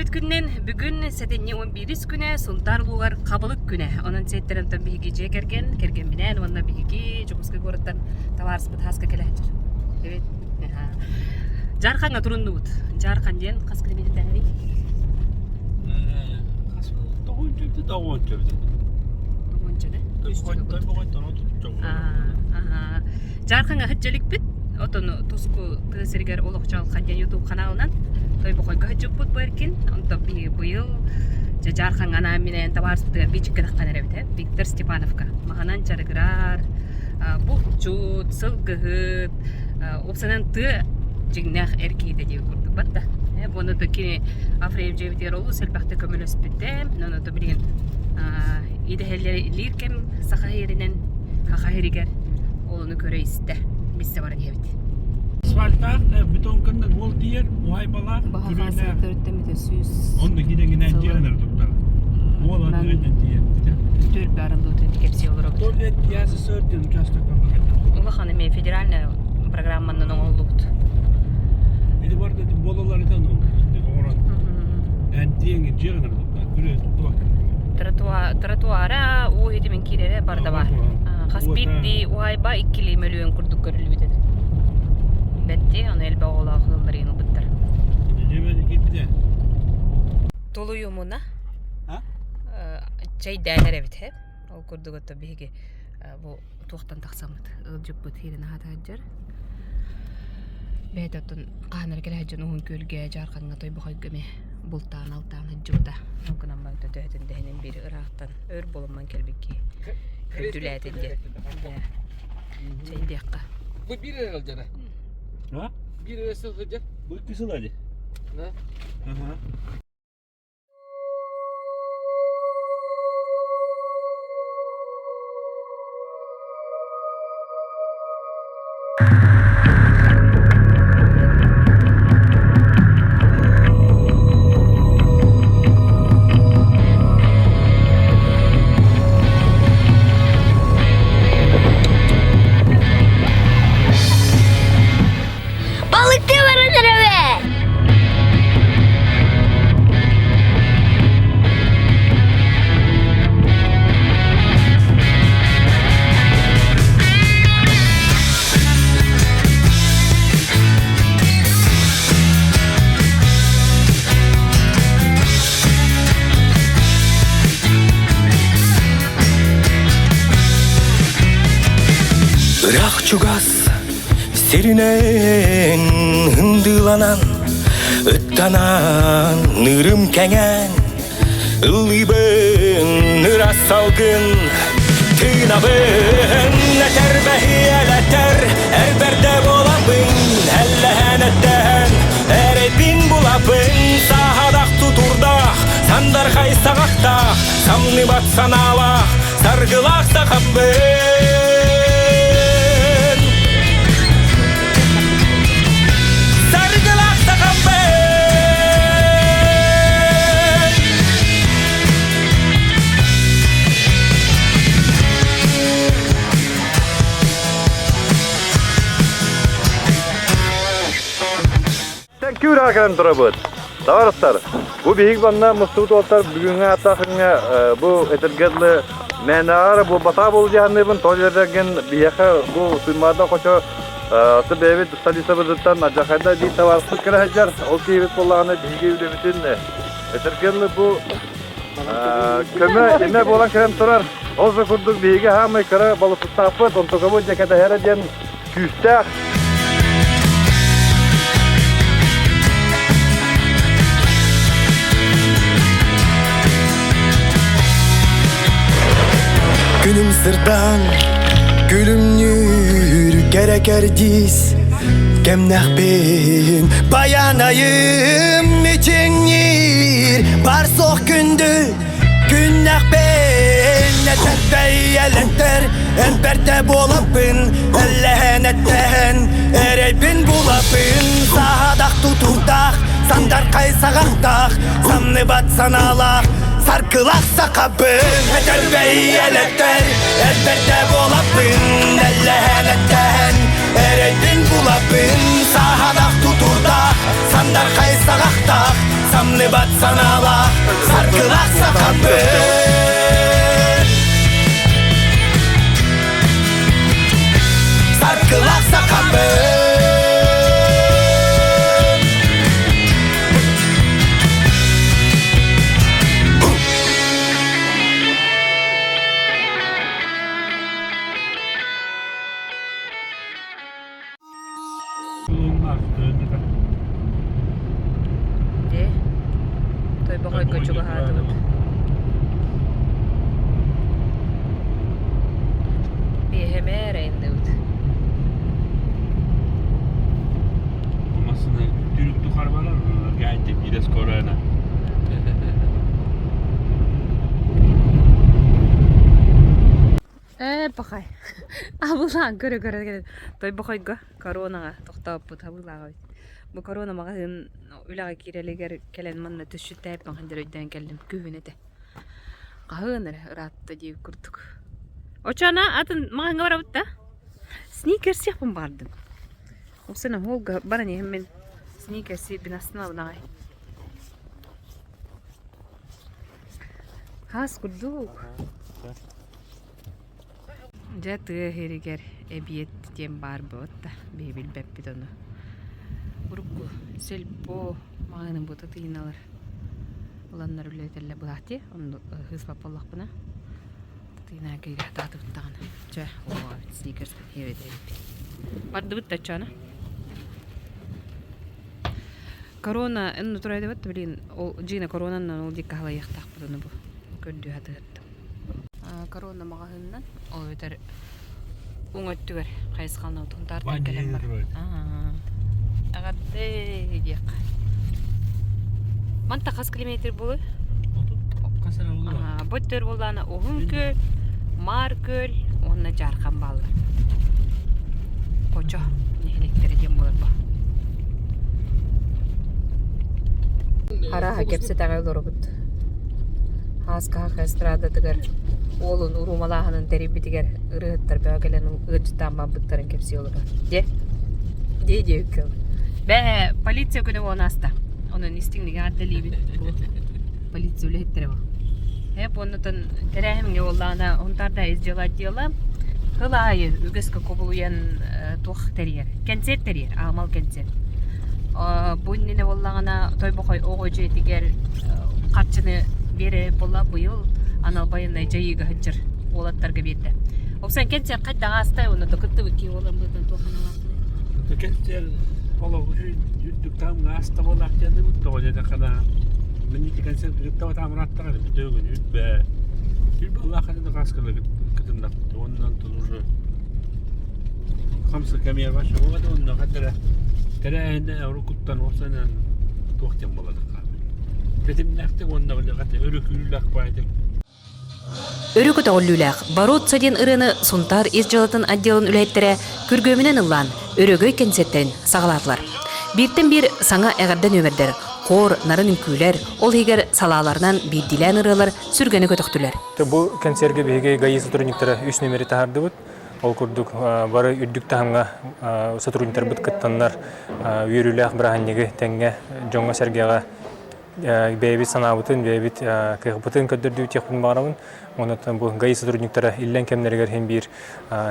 Үтүө күммүт күнүнэн бүгүн сэтинньи 11 күнэ Сунтаар улуугар хабылык күнэ. Онон сиэттэрэн биһиги дьиэ кэргэн, кэргэмминээн уонна биһиги Дьокуускай куораттан табаарыспыт Хааска кэлэ сылдьар. Эбит. Дьаархаҥҥа туруннубут. Дьаархан диэн хас километрдээҕий? Хас тоҕуонча тоҕуонча Тоҕуонча да? Дьаархаҥҥа сылдьа Отон Туску тыа сиригэр олох чаҕылхан диэн YouTube ханаалынан Тойбохойго сылдьыппыт бу эркин. Онтон биһиги быйыл дьэ Дьаархаҥҥа анаан-минээн табаарыспытыгар биичиккэ таххан эрэбит ээ Виктор Степановка. Маһынан дьарыгырар, булчут, сылгыһыт, уопсайынан тыа дьиҥнээх эр киһитэ диэбит курдук батта. Уонна то кини Афреев дьиэбитигэр олус элбэхтик көмөлөспүтэ. Онон то билигин идэһэллиир кэм саха сиринэн Саха сиригэр ол ону көрө-истэ, билсэ баран иһэбит. Асфальтаах, бетонканна уол тиийэр, уһайбалаах, Баһа төрүттэммитэ сүүс Онно кидэҥинэн дьиэлэр туттар. Уол аны тиийэр. Түөлбэ арыллыытын кэпсии олоробут. Туалет ЯССР диэн участокка Улахан эмиэ федеральная программанан оҥоһуллубут. Ити барда буолаларыттан оҥорон. Эн тиэҥи дьиэҕинэр туттар. Күрүө туттубак. Тротуара, уу ситимин киирэрэ барда бар. Хас биирдии уһаайба иккилии мөлүйүөн курдук көрүллүбүт этэ. Бэтти, ону элбэх оҕолоох ыаллар иһин ылбыттар. Тулуйумуна чэйдээн эрэбит һэ. Ол курдук ото биһиги бу туохтан тахсаммыт ыалдьыппыт иирин аһата сылдьар. Бэйэтэ оттон хаһан эрэ кэлэ сылдьан Уһун Күөлгэ, Дьаархаҥҥа, Тойбохойго эмиэ бултаан алтаан сылдьыбыта. Ол гынан баран төтөһөтүн дэһинин биир ыраахтан өр буоламман кэлбит киһи үрдүлээтин диэн. Чэйдиэххэ. Бу биир эрэ сылдьара. А? Биир эрэ сылдьар. Бу икки сыл adi. Да. Ага. Балыктыы баран эрэбит! Ыраах чугас Сиринэн ындыыланан, ыттанан, нырым кэҥээн, ыллыыбын ыраас салгын, тыынабын этэрбэһи элэтэр, эрбэрдэ буолабын, эллэһэн эттэһэн, эрэйбин булабын, сааһадах тутурдаах, сандархай саҕахтаах, самныбат санаалаах, Саргылаах сахамбын. Саргылаах сахамбын. Күүрэ кэлэн турабыт. Табаарыстар, бу биһиги манна мустубут уолаттар бүгүҥҥү ааттаахыҥҥа бу этэргэ дылы мээнэҕэ буолбатаҕа буолуо дии саныыбын. Тоҕо диэтэргин биһиэхэ бу Туймаада хочо бэйэбит столицабытыттан алдьархайда биир табаарыспыт кэлэ сылдьар. Ол киһибит буоллаҕына биһиги үлэбитин этэргэ дылы бу көмө имэ буолан кэлэн турар. Ол да курдук биһиги хаамай кыра балыксыттаахпыт, онтукабыт дьэ кэтэһэрэ диэн күүстээх. Күнүм сырдаан, күлүмнүүр кэрэ кэрдиис кэмнэхпин Баянайым мичиҥниир бар суох күндү Күннэхпин этэрдэй элэттэр Элбэрдэ буолаппын Эллэһэн эттэһэн Эрэйбин булаппын Саадах тутуурдаах Сандархай саҕахтаах Самныбат санаалаах Саргылаах сахабын Этэрбэй элэттэр Элбэрдэ буолаппын Эллэһэн эттэһэн. Эрэйбин булаппын Саһанах тутурдаах Сандархай саҕахтаах Самныбат санаалаах Саргылаах сахабын Саргылаах сахабын. Дьэ, Тойбохойго чугаһаатыбыт. Биэһэмээр айанныыбыт. Массыына түрүктү харбалар, гайди биирес корона. Ээ, пахай. Абылаан көрө-көрө кэлэн Тойбохойго коронаҕа тохтооппут абылааҕа эбит. Бу корона маҕаһыын үлэҕэ киирэлигэр кэлэн манна түсчүттээппин ханна өйдөөн кэллим күһүн этэ. Хаһыан эрэ ыраатта диэбит курдук. Оччоҕуна атын маҕаһыыҥҥа барабыт да? Сникерсиэхпин баҕардым. Оксана оһуолга баран иһэммин сникерсиирбин астынабын аҕай. Хаас курдук. Дьэ тыа иһигэр эбиэт диэн баар буолбут да биһи билбэппит ону. Урукку сельпо маҕаһыынын буота тыыналар ыланнар үлэлэтэллэр быһаатыы онно ыһыспат буоллахпына тыынаа киирэ сатаатыбыт даҕаны чэ оо сникерс эбит бардыбыт да оччоҕуна корона эн турайдыбыт блин ол дьиҥэ коронанан ол диэки халайыахтаахпыт ону бу көрдүү сатыыртым Корона маҕаһыынынан, ол эбэтэр уҥа өттүгэр хайысхалана Тунтаартан кэлэн бар. Эҕэрдэ диэххэ. Манта хас километр буолуой? Бу өттүгэр буоллаҕына Уһун Күөл, Маар Күөл уонна Дьаархан бааллар. Хочо нэһилиэктэрэ диэн буолар бу. Арааһа кэпсэтэҕэ олоробут. Ааскаһах эстрадатыгар уолун уруумалааһынын тэрийбитигэр ырыаһыттар бөҕө кэлэн ыалдьыттаан барбыттарын кэпсии олорор. Дьэ, дии диэбиккэ Бээ, полиция күнэ буолан ааста. Онон истиҥник эҕэрдэлиибин. Полиция үлэһиттэрэ бу. Ээ, оннутун тэрээһиҥҥэ буоллаҕына, Хунтаарда ис дьыала отдела сыл аайы үгэскэ кубулуйан туох тэрийэр? Кэнсиэр тэрийэр, аамал кэнсиэр. Бу иннинэ буоллаҕына Тойбохой оҕо дьиэтигэр харчыны биэрэр буолла быйыл анал байыаннай дьайыыга сылдьар уолаттарга биэрдэ. Оксан кэнсиэр хайдах аастай уонна да кыттыбыт киһи буолан быһыытынан туох аналаахтый? Кэнсиэр олох үрдүк таһымҥа ааста буолаах диэн тоҕо диэтэххинэ мин ити кэнсиэр кыттабатаҕым ырааттаҕа бүтүөгүн үрбэ үрбэ улахан хаскыла кытыннахпыт уонна онтон уже хамсык эмиэ башабыга да онно хадара тэрээһинэ уруккуттан уопсайынан туох диэн буолладахха тэтимнээхтик уонна өрүкүүлээх баайдык Өрө көтөҕүллүүлээх «Бороться» диэн ырыаны Сунтаар ис дьыалатын отделын үлэһиттэрэ күргүөмүнэн ыллаан, өрөгөй кэнсиэртэрин саҕалаатылар. Бииртэн биир саҥа эҕэрдэ нүөмэрдэр, хор, нарын үҥкүүлэр, ол иһигэр салааларынан биирдиилээн ырыалар сүргэни көтөхтүлэр. Бу кэнсиэргэ биһиги ГАИ сотрудниктара үс нүөмэри таһаардыбыт. Ол курдук бары үрдүк таһымҥа сотрудниктарбыт кыттаннар үөрүүлээх бырааһынньыгы тэҥҥэ дьоҥҥо-сэргэҕэ бэйэбит санаабытын, бэйэбит кыахпытын көрдөрдүүтүөхпүн баҕарабын. Онон бу ГАИ сотрудниктара иллэҥ кэмнэригэр иһин биир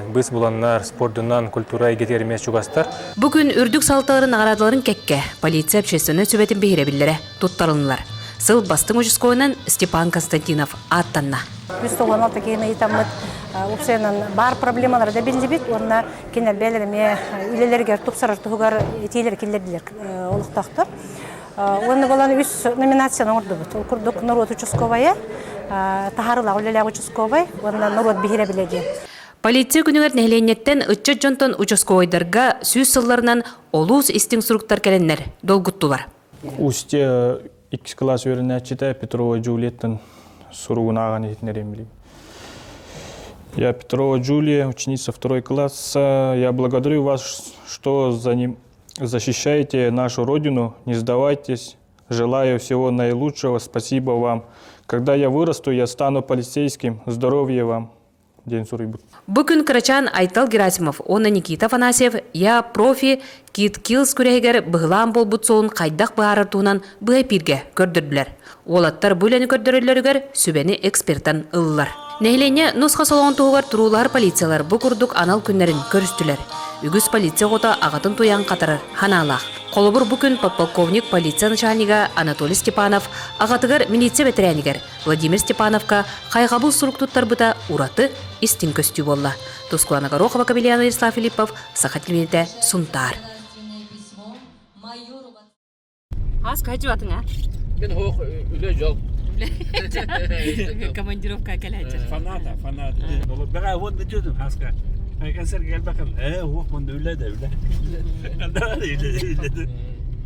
быыс буланнар, спордунан, культура эйгэтигэр эмиэ чугастар. Бу күн үрдүк салалталарын наҕараадаларын кэккэ полиция общественнай сүбэтин биһирэбиллэрэ туттарылыннылар. Сыл бастыҥ участковайынан Степан Константинов ааттанна. Үс толонол такиын ыйытаммыт уопсайынан баар проблемалары да биллибит уонна кинилэр бэйэлэрэ эмиэ үлэлэригэр тупсарар туһугар этиилэри киллэрдилэр олохтоохтор. Уонна буолан үс номинацияны оҥордубут. Ол курдук норуот участковайа, таһаарыылаах үлэлээх участковай уонна норуот биһирэбилэ диэн. Полиция күнүгэр нэһилиэнньэттэн ыччат дьонтон участковайдарга сүүс сылларынан олус истиҥ суруктар кэлэннэр долгуттулар. Устье иккис кылаас үөрэнээччитэ Петрова Джульеттан суругун ааҕан иһитиннэриэм билим. Я Петрова Джулия, ученица второй класса. Я благодарю вас, что за ним защищаете нашу Родину. Не сдавайтесь. Желаю всего наилучшего. Спасибо вам. Когда я вырасту, я стану полицейским. Здоровья вам. диэн суруйбут. Бу күн кырачаан Айтал Герасимов уонна Никита Афанасьев Я профи Кит Киллс күрэһигэр быһылаан буолбут суолун хайдах быһаарар туһунан быһа эпииргэ көрдөрдүлэр. Уолаттар бу үлэни көрдөрөллөрүгэр сүбэни экспертан ыллылар. Нэһилиэнньэ нус-хас олоҕун туһугар туруулаһар полициялар бу курдук анал күннэрин көрүстүлэр. Үгүс полиция оҕото аҕатын туйаҕын хатарар ханаалаах. Холобур, бу күн подполковник полиция начальнига Анатолий Степанов аҕатыгар милиция бэтэрээнигэр Владимир Степановка хайҕабыл сурук туттарбыта ураты истиҥ көстүү буолла. Тускулана Горохова, Кабельяна Ярослав Филиппов, Саха телевидениетэ, Сунтаар. Аас кайжыбатың а? Мен хоох үлэ жол. Командировка кэлээччи. Фаната, фаната. Бэҕэ уон да дьүдүн хаска. Концерт келбакын. Э, уох манда үлэ да үлэ. Да үлэ үлэ.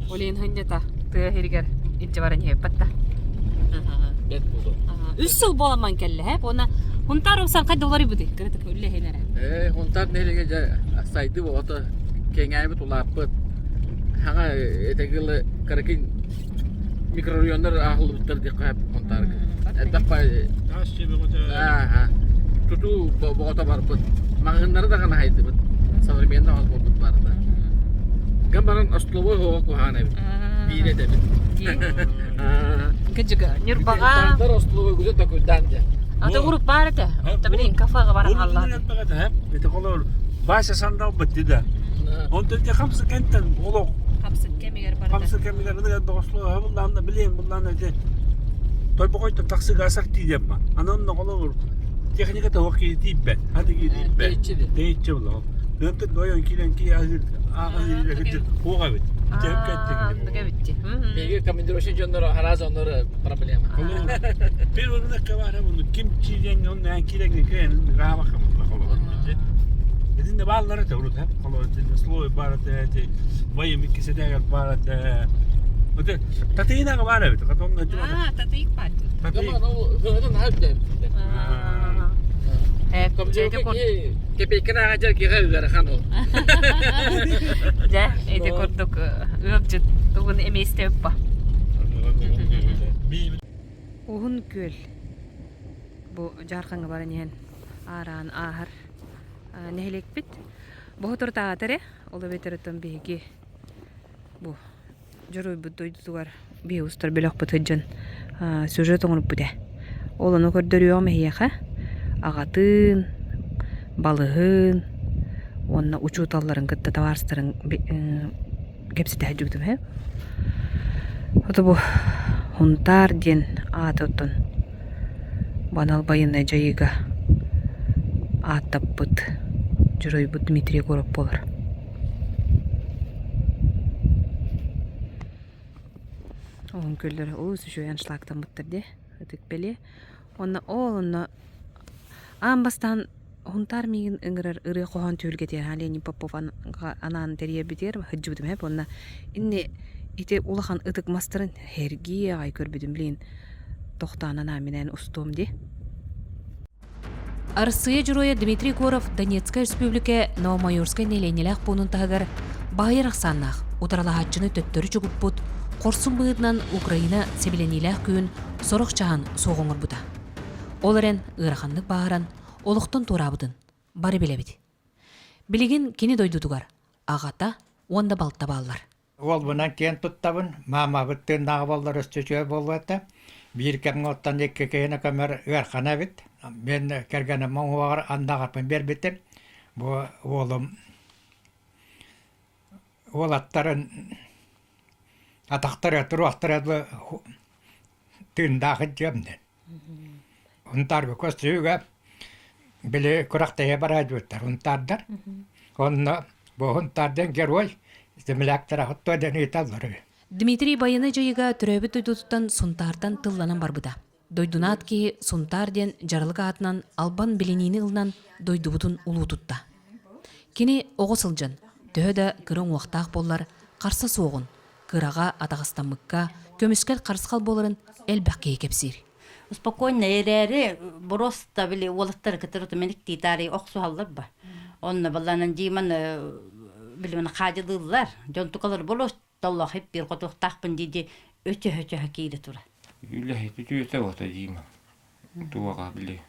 Олен хыннята тыа хиригер илдьэ баран иһэппат да. Бэт буолу. Үс сыл буоламман кэллэ, һэ? Уонна Хунтаар упсан хайда уларыйбыты? Кыратык үлэ эрэ. Э, Хунтаар нэһилиэгэ дьэ сайды оҕото кэҥээбит улааппыт. Хаҥа этэгил кыракый микрорайоннар аахыллыбыттар диэххэ Хунтаарга. Элбэх Таас чебеҕөтө. Ааха. Тутуу боҕото барбыт. Маҕаһыыннары даҕаны хайдыбыт. Современный оҕос буолбут барыта. Ган баран остолобуой оҕо куһаҕан эбит. Биир этэбит. Кыдьыга Ньурбаҕа Тар остолобуой гүзэ токуйдаан дьэ. Ата уруп баар этэ. Та билин кафега баран хаалла. Это холор Вася сандал бытты да. Онтон те хамсы кентен олох Хамсык кэмигэр барда. хамсы кэмигэр ыныгар доҕослоо буллаанна билиэн буллаанна те тойбохойтон таксыга асар тиийэмма. Анан холор техника того киһи тиийбэт. Хаты киһи тиийбэт. Тэйиччи була. Ыантыт ойон киирэн ки аһыр аһыр хуга бит. Андыга битти. Биһиги командировочный дьоннор араас оннор проблема. Bir orada var bunu kim киирэн онно киирэн киирэн раама Edin de bağları da urut hep kolor слой бар эти воем иккиседегер бар эте. Оте татыйна бар эбит. Катон Аа, татыйык бар. Гаман ол хыгытын хап деп. Э, Кепейкен ағажар кеға ыарахан ол. Дьэ, ити курдук ыалдьыт тугун эмиэ ба. Уһун күөл бу Дьаархаҥҥа баран иһэн аараан ааһар нэһилиэкпит. Боһутуртаатар эрэ, ол эбэтэр оттон биһиги бу Дьоруойбут дойдутугар биһи устар бөлөхпүт сылдьан сюжет оҥорбут ээ. Ол ону көрдөрүөҕүм эһиэхэ аҕатын, балыһын уонна учууталларын кытта табаарыстарын кэпсэтэ сылдьыбытым үһү. Ото бу Хунтаар диэн ааты оттон бу анал байыаннай дьайыыга ааттаппыт дьоруойбут Дмитрий Егоров буолар. Оһон көллөрө олус үчүгэй аншлагтаммыттар дии ытык бэлиэ. Уонна ол онно аан бастаан Хунтаар миигин ыҥырар ырыа-хоһоон түһүлгэтигэр Ленин Попов анаан тэрийэрбитигэр сылдьыбытым эп уонна инни ити улахан ытык мастарын сэргии аҕай көрбүтүм билигин тохтоон анаан-минээн устуом дии. Арассыыйа Дьоруойа Дмитрий Егоров Донецкай Өрөспүүбүлүкэ Новомайорскай нэһилиэнньэлээх пуунун таһыгар баһыйар ахсааннаах утарылаһааччыны төттөрү чугуппут хорсун быһыытынан Украина сэбилэниилээх күүһүн сорох чаһын суох оҥорбута. Ол эрэн ыараханнык бааһыран олохтон туораабытын бары билэбит. Билигин кини дойдутугар аҕата уонна балта бааллар. Уолбунан киэн туттабын, маамабыт тыыннааҕа буоллар өссө үчүгэй буолуо этэ. Биир кэмҥэ оттон икки киһини көмөр ыархана эбит. Мин кэргэним уҥуоҕар андаҕарбын биэрбитим. Бу уолум уолаттарын атахтара туруохтара дылы тыындаах илдьиэм диэн. Унтаарга көстүүгэ били күрэхтэһэ бараадьыттар унтаардар. Онно бу Унтаар диэн герой земляктара хотто диэн ыйыталлар үһү. Дмитрий байыаннай дьайыыга төрөөбүт дойдутуттан Сунтаартан тылланан барбыта. Дойдунаат киһи Сунтаар диэн дьаралык аатынан албан билиниини ылынан дойдубутун улуу тутта. Кини оҕо сылдьан, төһө да кыра уҥуохтаах буоллар, харса суоҕун, кыраҕа атаҕастаммыкка көмүскэл харысхал буоларын элбэх киһи кэпсиир. Спокойно эрээри просто били уолаттары кытары мэник таарый охсуһаллар ба. Онно балланан Диман билимин хаадьылыыллар. Дьон тукалар болос толлох хиппир хотуохтаахпын дии өчөһө-өчөһө киирэ тура. Үлэһит үтүөтэ ота Дима. Туоҕа били.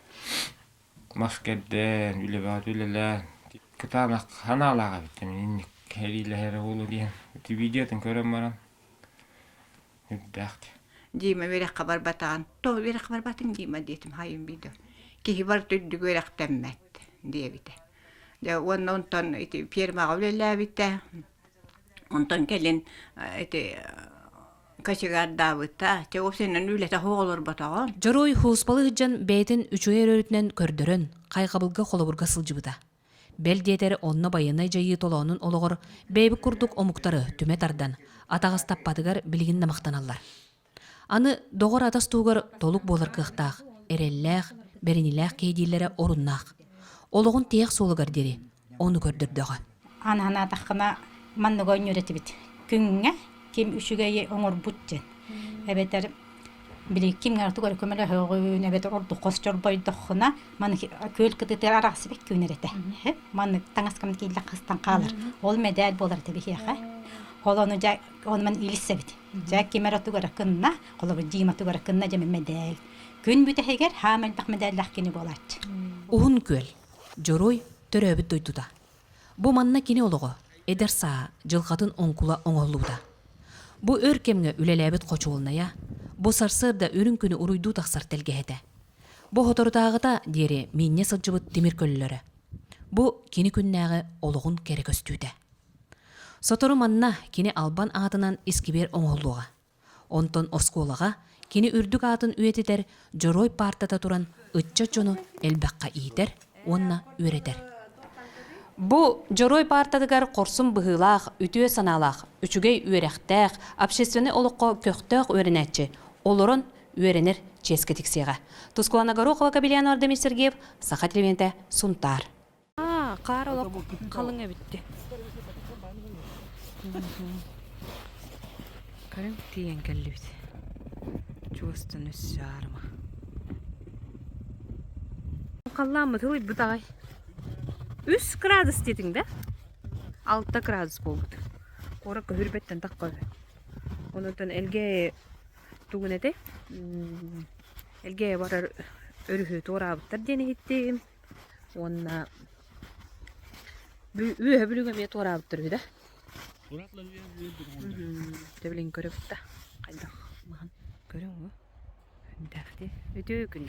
Мас кэрдэн, үлэбэҕит үлэлээн, кытаанах санаалаах эбит инник эриилэһэрэ буолуо диэн ити видеотын көрөн баран үрдээх Дима үөрэххэ барбатаҕын, тоҕо үөрэххэ барбатыҥ Дима диэтим хайын биирдэ. Киһи барыта үрдүк үөрэхтэммэт диэбитэ. Дьэ уонна онтон ити фермаҕа үлэлээбитэ. Онтон кэлин ити кочегардаабыта. Чэ уопсайынан үлэтэ суох олорботоҕо. Дьоруой Һууспалы сылдьан бэйэтин үчүгэй өрүтүнэн көрдөрөн, хайҕабылга холобурга сылдьыбыта. Бэл диэтэр, онно байыаннай дьайыы толоонун олоҕор бэйэбит курдук омуктары түмэ тардан, атаҕастаппатыгар билигин да махтаналлар. Аны доҕор-атас туһугар толук буолар кыахтаах, эрэллээх, бэриниилээх киһи дииллэрэ оруннаах. Олоҕун тиһэх суолугар диэри ону көрдөрдөҕө. Аны санаатаххына, маннык оонньуур этибит. Күҥҥэ ким үчүгэйи оҥорбут диэн. Эбэтэр били кимҥэ тугу эрэ көмөлөһөҕүн, эбэтэр ордук хос чорбойдоххуна, маны күөл кытыытыгар арахсыбат күн эрэ этэ. Маннык таҥаскам кииллэх хастан хаалар. Ол мэдээл буолар этэ биһиэхэ. Ол ону дьэ онуман илиссэбит. Дьэ ким эрэ тугу эрэ кынна, холобур Дима тугу эрэ кынна дьэ мэдээл. Күн бүтэһигэр хаам элбэх мэдээллээх кини буолааччы. Уһун күөл. Дьоруой төрөөбүт дойдута. Бу манна кини олоҕо, эдэр сааһа, дьылҕатын оҥкула оҥоһуллубута. Бу өр кэмҥэ үлэлээбит хочуолунайа, бу сарсыарда үрүҥ күнү уруйдуу тахсар тэлгэһэтэ. Бу соторутааҕыта диэри миинньэ сылдьыбыт тимир көлөлөрө. Бу кини күннээҕи олоҕун кэрэ көстүүтэ. Сотору манна кини албан аатынан искибиэр оҥоһуллуоҕа. Онтон оскуолаҕа кини үрдүк аатын үйэтитэр дьоруой паартата туран ыччат дьону элбэххэ иитэр уонна үөрэтэр. Бу дьоруой паартатыгар хорсун быһыылаах, үтүө санаалаах, үчүгэй үөрэхтээх, общественнай олоххо көхтөөх үөрэнээччи олорон үөрэнэр чиэскэ тиксиэҕэ. Тускулана Горохова, Кабельян Ардемир Сергеев, Саха телевидениетэ, Сунтаар. Хаар олох халыҥ эбитти. Көрүҥ тиийэн кэллибит. Чугастан өссө аарыма. Халлааммыт ылыйбыт аҕай. Үс градус диэтиҥ да? Алта градус буолбут. Куоракка хүрбэттэн тахха үһү. Онтон Элгээйи тугун этэй? Элгээйи барар өрүһү туораабыттар диэн иһиттим. Уонна үөһэ Бүлүүгэ эмиэ туораабыттар үһү да. Тэбилин көрөбүт да хайдах маһын көрүҥ уу Үндээхти үтүө күн.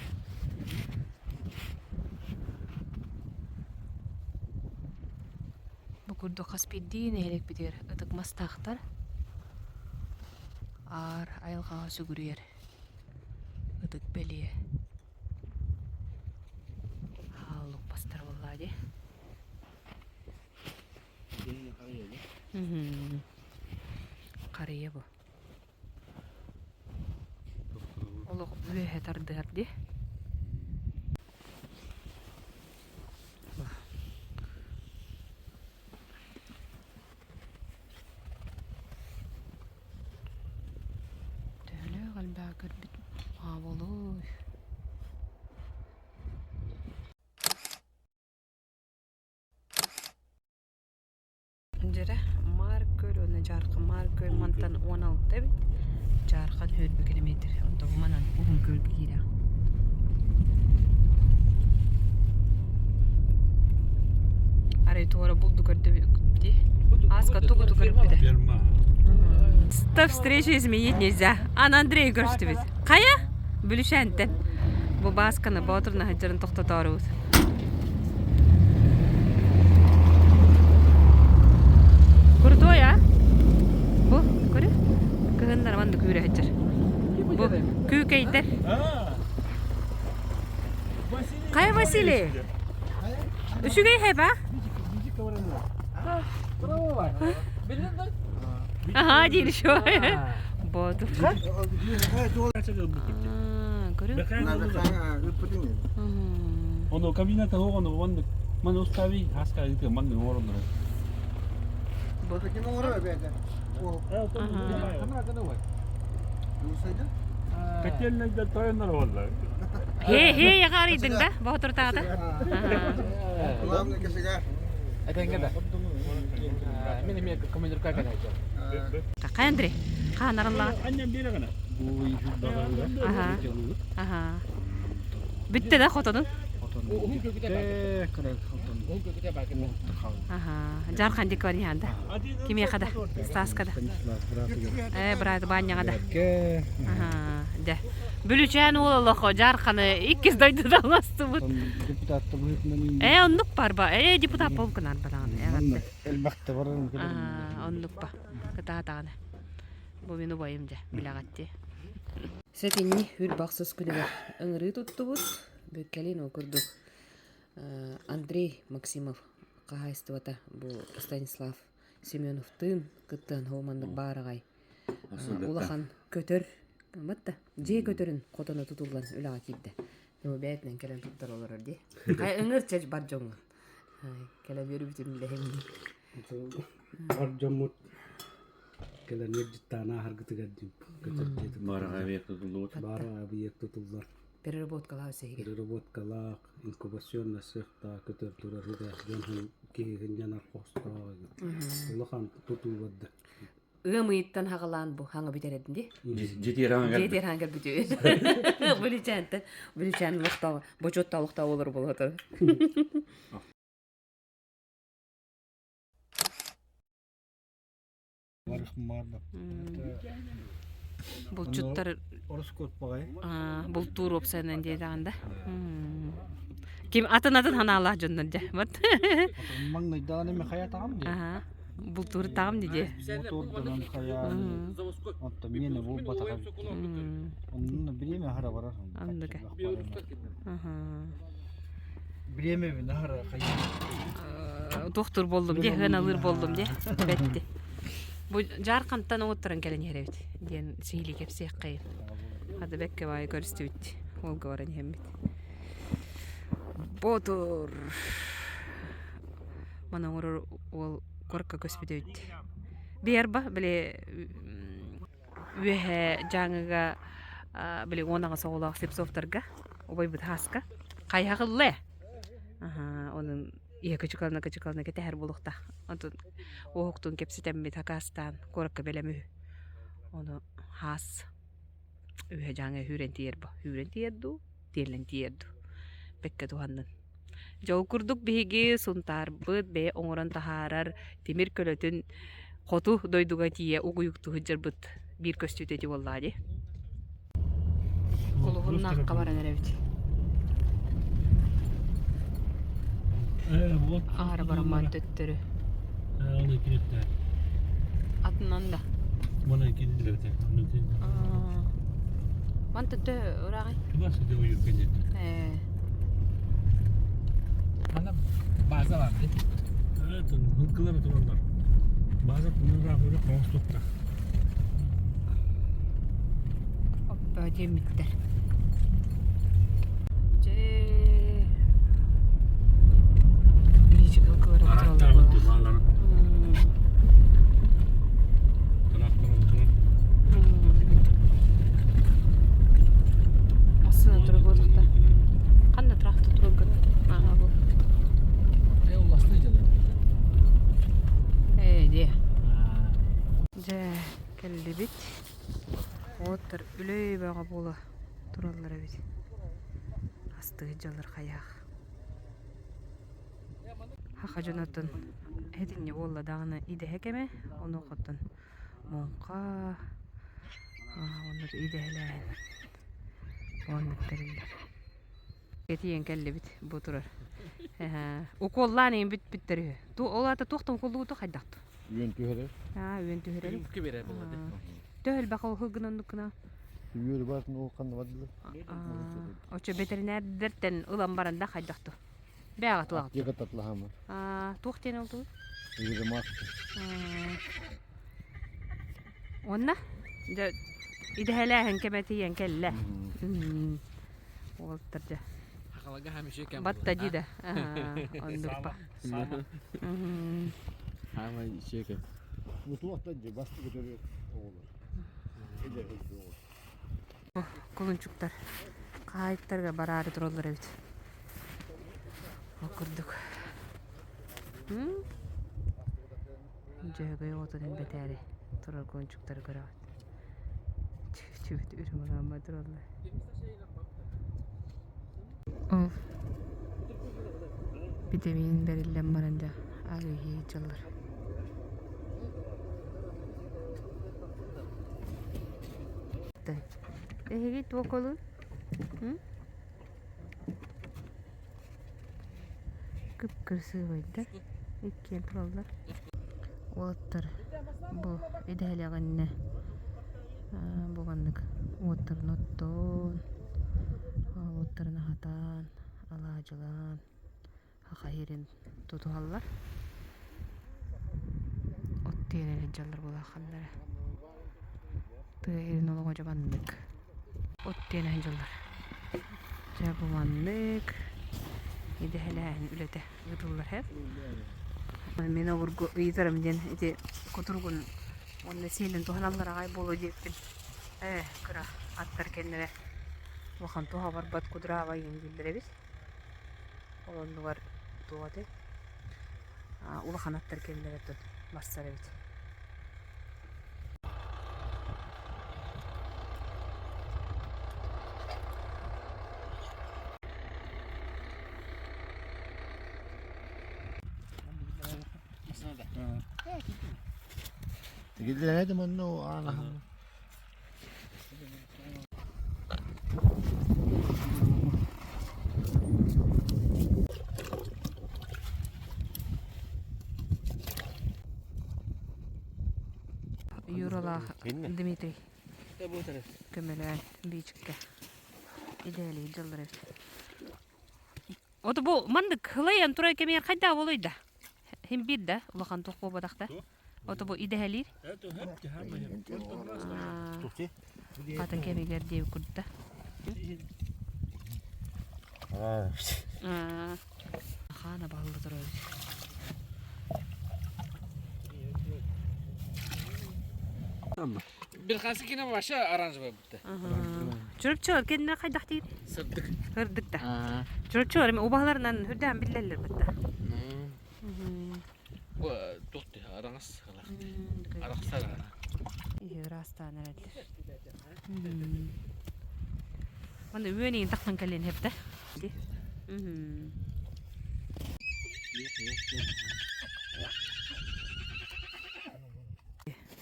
Бу курдук хас биирдии нэһилиэкпитигэр ытык мастаахтар аар айылҕаҕа сүгүрүйэр ытык бэлиэ Хааллыкпастар буоллаа дии. Харыйа бу. Олох үөһэ тардыһар дии. Төһөлөөх элбэҕи көрбүт буолуой? Дьэрэ Маар Күөл уонна Дьаархан Маар Күөл мантан 16 эбит. Дьаархан 20 километр. Онтон манан Уһун Күөлгэ киирэҕин. Арай туора булду көрдөбүт дии. Ааска тугу көрбүтэ. Стоп встречу изменить нельзя. Ан Андрей көрүстүбүт. Хайа? Бүлүшэнтэн. Бу Баасканы Боотурна сылдьарын тохтотоорубут. Крутой, а? Бу, көрү. Кыһыннар маннык үүрэ сылдьар. Бу күүкэйдэр. Хайа Василий? Үчүгэй хэп, а? Ага, диир еще. Боотур. Көрү. Ону кабината оҕону маннык маны устави хаска ыты маннык оҥороллор. Котельнайда тойоннор буолла. Хе хе яҕарыйдыҥ да боотуртаата. Главный кошегар. Этэҥҥэ да. Мин эмиэ командирка кэлээччи. Какай Андрей? Хаанарыллаҕа. Анньан биэрэ гына. Аха. Аха. Бүттэ да хотонун? Жархан дик вариант. Кимиэхэ да? Стаска да. Э, брат, баняга да. Дэ. Бүлүчээн уол олохо Жарханы иккис дойдуда оҥостубут. Э, оннук барба. Э, депутат болуп гынар бараҕын. Элбэхтэ баран. Оннук ба. Кытаатаҕына. Бу мин убайым дьэ, билэҕитти. Сэтинньи үр бахсыс күнүгэр ыҥырыы туттубут. Бүккэлин ол курдук Андрей Максимов хаһаайыстыбата бу Станислав Семеновтыын кыттыһан маннык баараҕай улахан көтөр батта дьиэ көтөрүн хотоно тутуллан үлэҕэ киирдэ. Бу бэйэтинэн кэлэн туттар олорор дии. Хай ыҥыр чэч бар дьоҥҥун. Кэлэн үөрүбүтүн билэһин. Бар дьоммут кэлэн ыалдьыттаан ааһаргытыгар диэн көтөр дьиэ Баараҕай объект тутуллубут. Баараҕай объект тутуллар. Переработкалаах өсөһүгэр. Переработкалаах, инкубационный сыахтаах көтөр турар үгэх дьон киһи сынньанар хостоох улахан тутуу барда. Ыам ыйыттан хаҕалаан бу хаҥа бүтэрэрдин дии. Дьиэтигэр хаҥа Дьиэтигэр хаҥа бүтү. Бүлүчээнтэн бүлүчээн олохтоох бочуоттаах олохтоох олору болотор. Булчуттар бултуур уопсайынан диэтэҕин да. Ким атын-атын ханаалаах дьоннор дьэ. Вот. Маҥнайдаҕын эми хайатаҕым дии. Аха. Бултуур таҕым дии дии. Моторданан хайаан оттон миэнэ буолбатаҕа Онно бириэмэ аһара барар. Оннука. Бириэмэ аһара хайа. Туохтуур буоллум дии, ыаналыыр буоллум дии. Бэтти. Бу Дьаархантан оҥотторон кэлэн иһэр эбит диэн сиһилии кэпсиэххэйин. Хата бэккэ баайы көрүстүбүт. Уолга баран иһэммит. Боотур. Маны оҥорор уол куоракка көспүт эбит. Биэрба, били үөһэ Дьааҥыга били 18 оҕолоох Слепцовтарга убайбыт Һааска хайыһах ылла аһаа онон ийэ кычыкалана кычыкалана кэтэһэр буолуохтаах онтон уоһуктуун кэпсэтэммит хакаастаан куоракка бэлэм үһү ону Һаас үөһэ Дьааҥыга үүрэн тиийэр бо үүрэн тиийэр дуу тиэллэн тиийэр дуу бэккэ туһаннын Дьэ ол курдук биһиги Сунтаарбыт бэйэ оҥорон таһаарар тимир көлөтүн хоту дойдуга тиийэ угуйуктуу сылдьарбыт биир көстүүтэ ити буоллаҕа дии. Кулуһуннаахха баран эрэбит. Аара бараммаан төттөрү. Атынан да. Ман төттө ырааҕый? Ээ. Мана база бар дии. Хылкылар тураллар. База тунураах өрө хоҥос тутта. Оппа диэммиттэр. Дьэ. Биичи хылкылары тураллар буолла. Массыына турар буолуохта. Ханна трактор турар Ага бу. Э уласны дьылы. Ээ дии. Дьэ кэллибит. Уоттар үлэй бөҕө буола тураллар эбит. Астыы дьаллар хайаах. Хаха дьонотун этинньэ буолла даҕаны идэһэ кэмэ, онуохаттан муҥха уонна идэһэлээһин уонна тэриллэр. Этийэн кэллибит бу турар. Уколлаан иһин бүттэр үһү. Ту ол аата туохтан уколлууту хайдахту? Үөн түһэрэр. Аа, үөн түһэрэр. Үмкү берер буолла. Төһө элбэх ол гынан гына? Үөрү бар ол ханна бардылар. Очо ветеринардертен ылан баран да хайдахту? Бэҕэ туох. Аптека татлаһамы. Аа, туох диэн ол тугу? Ыйырымаах. Уонна дьэ идэһэлээһин кэмэ тиийэн кэллэ. Уолаттар дьэ. Хахалага хамиши кэм. Батта дии да. Оннук ба. Хаамай үчүгэй кэм. Мутуохтан дьэ бастык көтөрү оҕолор. Кулунчуктар хаһаайыттарга бараары тураллар эбит. Ол курдук. Дьөһөгөй оҕотун элбэтээри турар кулунчуктары көрөҕүт. Чүбүт үрүҥ тураллар. Ол. Витамин бэриллэн баран дьэ арыйыы дьыллар. Эһиги туох олун? Кып-кырасыабайдар иккиэн тураллар. Уолаттар бу идэһэлэҕиннэ бу маннык уоттарын оттоон, уоттарын аһатан, алаадьылаан саха сирин тутуһаллар. От тиэрэн илдьэллэр буолаахханнара. Тыа сирин олоҕо дьэ маннык. От тиэнэ сылдьаллар. Дьэ бу маннык идэһэлээһин үлэтэ ыытыллар һэ. Мин обургу ыйытарым диэн ити кутуругун уонна сиэлин туһаналлар аҕай буолуо диэппин. Ээ, кыра аттар кэннэрэ улахан туһа барбат кудраабай дииллэр эбит. Ол оннугар туох этэй улахан аттар кэннилэрэ тут барсар эбит. Тигиллэрэ манна анаһан Юралаах Дмитрий көмөлөөн биичиккэ идээлии дьыллар эбит. Ото бу маннык хылайан турар кэмигэр хайдах буолуй да? Хим биир да улахан туох буолбатах да? Ото бу идэһэлиир. Атын кэмигэр диэбит курда. Хаана баһылла турар эбит. Bir хасы кине вообще оранжевый бутта. Чурапчылар кэннэ хайдах диир? Сырдык. Сырдык да. Чурапчылар эми убаһаларынан үрдээн биллэллэр бытта. Бу туох дии араҥас арахсар Ыраастаан эрэллэр. Манна үөн тахсан кэлиэн хэптэ.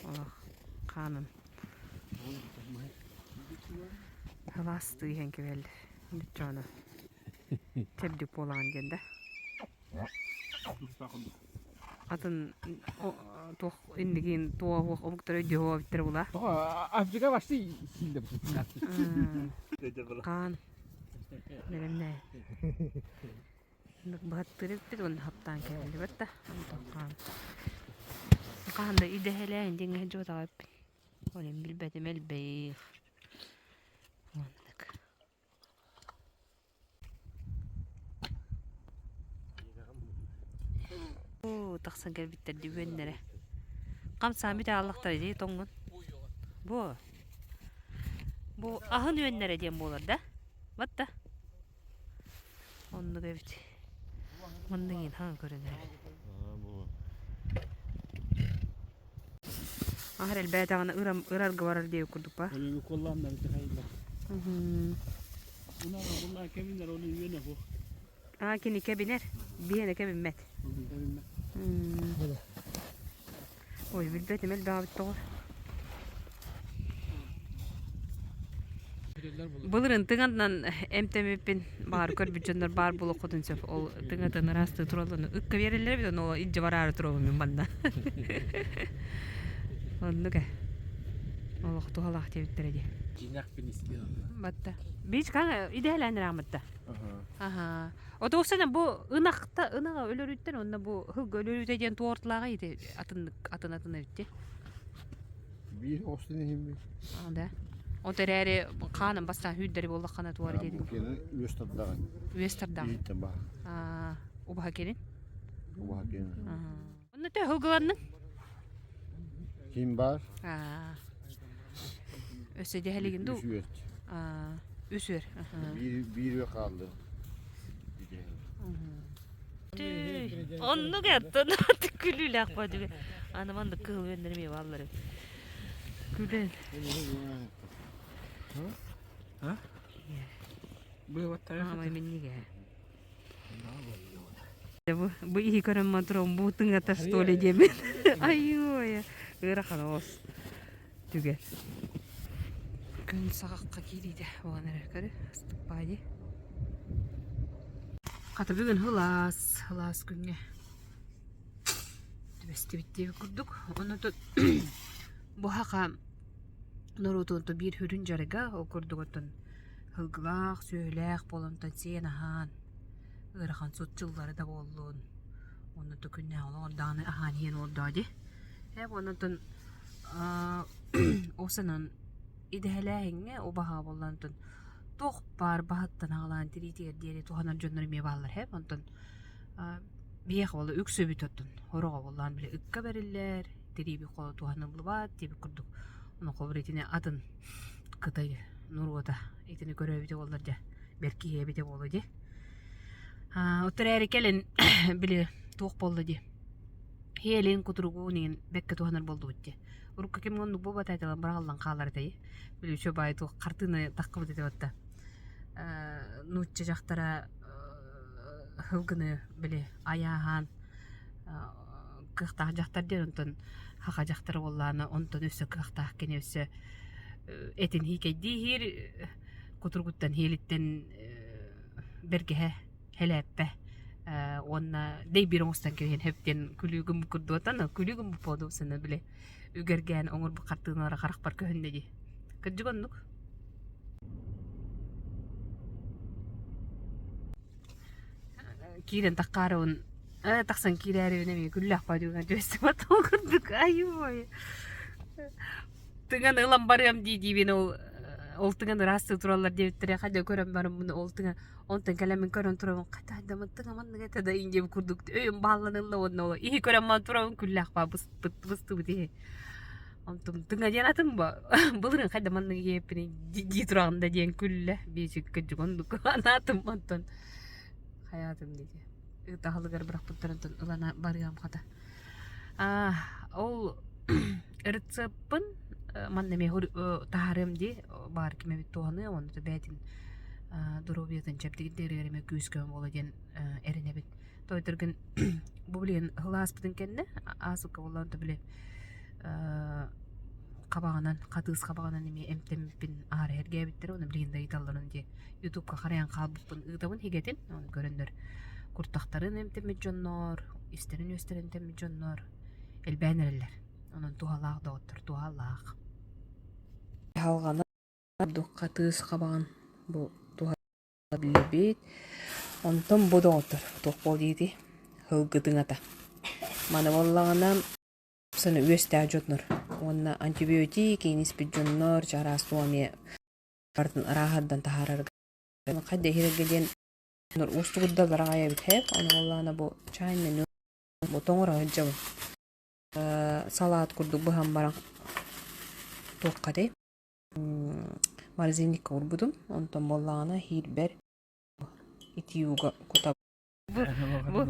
Олох хаанын Халаастыы иһэн кэбиһэллэр. Бүччөҕүнэ чэбдик буолаҕын диэн да. Атын туох иннигин туох омуктар өйдүө эбиттэр була. Африка почти сильно Хаан бэлэмнээ. Быһаттыыр эбиппит уонна хаптаан кэллибэт да. Онтон хаан. Хаан да идэһэлээн диэҥҥэ сылдьыбатаҕа эбиппин. Ол иһин билбэтим элбэх. Оннук. Оо, тахсан кэлбиттэр дии үөннэрэ. Хамсаан бүтэ ааллахтара дии тоҥҥун. Бу. Бу аһын үөннэрэ диэн буолар да? Вот да. Оннук эбит. Манна иҥин хаҥа көрөн эрэбин. Аһар элбээтэҕинэ ырарга барар диэбит курдук ба. Аа кини кэбинэр, биһиэнэ кэбиммэт. Ой, билбэтим элбэҕи тоҕо. Былырын тыҥатынан эмтэммиппин баар көрбүт дьоннор баар буолуоххутун сөп. Ол тыҥатын ыраастыы туралларын ыкка биэрэллэр эбит, ону илдьэ бараары туруобун мин манна. Оннук ээ. Олох туһалаах диэбиттэрэ дии. Дьиҥнэхпин истиэн Батта. Биич хаҥа идэһэлээн ырааммытта. Аха. Отуусана бу ынахта ынаҕа өлөрүүттэн уонна бу һылга өлөрүүтэ диэн туортулааҕа ити атыннык атын атын эбитти. Биир оҕустун иһиммит. А, да. От эрээри хааным бастаан хүүрдэри буоллаххына туора диэтиҥ. Кини үөс тардаҕын. Үөс тардаҕын. Иһиттэн баһа. Аа, убаһа кини. Убаһа кини. Онно төһө һылгыланныҥ? Ким бар? Аа. Өссө дьэһэлигин дуу? Үс үөр. Аа, үс үөр. Биир биир үөр хаалды. Оннук аттан күлүүлээх бадыга. Аны маннык кыһыл үөннэр эмиэ бааллар эбит. Күлэн. А? Было Аамай миннигэ. Бу бу иһи көрөн матрон бу тыҥата что ли диэмин. Айой, ыарахан оҕус түгэн. Күн саҕахха киириитэ буолан эрэр көрү астыппаа дии. Хата бүгүн сылаас, сылаас күҥҥэ түбэстибит диэбит курдук. Онно бу хаха норуотун биир сүрүн дьарыга ол курдук оттон сылгылаах, сүөһүлээх буолан сиэн аһаан ыарахан сут дьыллары да буоллун уонна то күннээҕи олоҕор даҕаны аһаан иһэн олордоо дии ээ уонна ол санаан идэһэлээһиҥҥэ убаһа буоллаан онтон туох баар баһыттан аҕалаан тириитигэр диэри туһанар дьоннор эмиэ бааллар ээ онтон биһиэхэ буолла үксүбүт оттон сороҕо буоллаан били ыкка бэриллэр тирииби туһаныллыбат диэбит курдук ону холобур итини атын кытай норуота итини көрөөбүтэ буоллар дьэ бэркиһиэ эбитэ буолуо дии Оттор эрээри кэлин били туох буолла дии Хиэлин кутуругун иһин бэккэ туһанар буоллубут дии. Урукку кэмҥэ оннук буолбата этэ быраҕыллан хаалар этэй. Били үчүгэй баайы туох хартыына таххыбыт этэ батта. Нуучча дьахтара сылгыны били айааһаан кыахтаах дьахтар диэн онтон хаха дьахтара буоллаҕына онтон өссө кыахтаах кини өссө этин хиикэйдии иһиир кутуругуттан хиэлиттэн бэргэһэ хэлээппэ уонна дэйбиир оҥостон кэбиһэн сөп диэн күлүүгүм курдуотан күлүүгүм бу сана били үгэргээн оҥорбут хартыыналара харахпар көһүннэ дии кырдьык оннук киирэн таххаарыбын тахсан киирээрибин эмиэ күллээх баадьуган түбэстим курдук айой тыҥан ылан барыам дии диибин ол ол тыҥан ыраастыы тураллар диэбиттэрэ хайда көрөн бараммын ол тыҥа онтон кэлэммин көрөн турабын хайда хайда тыҥа маннык этэ да индиэм курдук өйүм бааллан ылла уонна ол иһи көрөн ман турабын күллээх баа быстыбыт иһи онтум тыҥа диэн атын бо былырыын хайда маннык иһиэппиний дии тураҕын да диэн күллэ биэчик кырдьык оннук анаатым онтон хайаатым диэки ытаһалыгар бырахпыттарын ылан барыам хата Ол рецеппын манна эмиэ таһаарыам дии баар ким эбит туһаныа уонна бэйэтин доруобуйатын чэбдигирдэригэр эмиэ күүс-көмө буолуо диэн эрэнэбин. Тоойторгун бу билигин сылааспытын кэннэ аасыкка буоллаҕына то били хабаҕынан хатыыс хабаҕынан эмиэ эмтэммиппин аһара эргээбиттэрэ уонна билигин да ыйыталларын дии ютубка харайан хаалбыппын ыытабын хигэтин ону көрөннөр куртахтарын эмтэммит дьоннор истэрин-үөстэрин эмтэммит дьоннор элбээн эрэллэр онон туһалаах доҕоттор туһалаах Халҕана ордук хатыыс хабаҕын бу туһа биллибит онтон бу доҕоттор туох буол диэтий һылгы тыҥата маны буоллаҕына Саны үөстээх дьоннор уонна антибиотик иҥиспит дьоннор чараас туох эмиэ барытын арааһырдан таһаарарга хайда иһирэргэ диэн уустугурдаллар аҕай эбит һээп ону буоллаҕына бу чай меню бу тоҥоро сылдьабын салаат курдук быһан баран туохха этэй морозильникка уурбутум онтон буоллаҕына иһиирбэр итии ууга кутабын Бу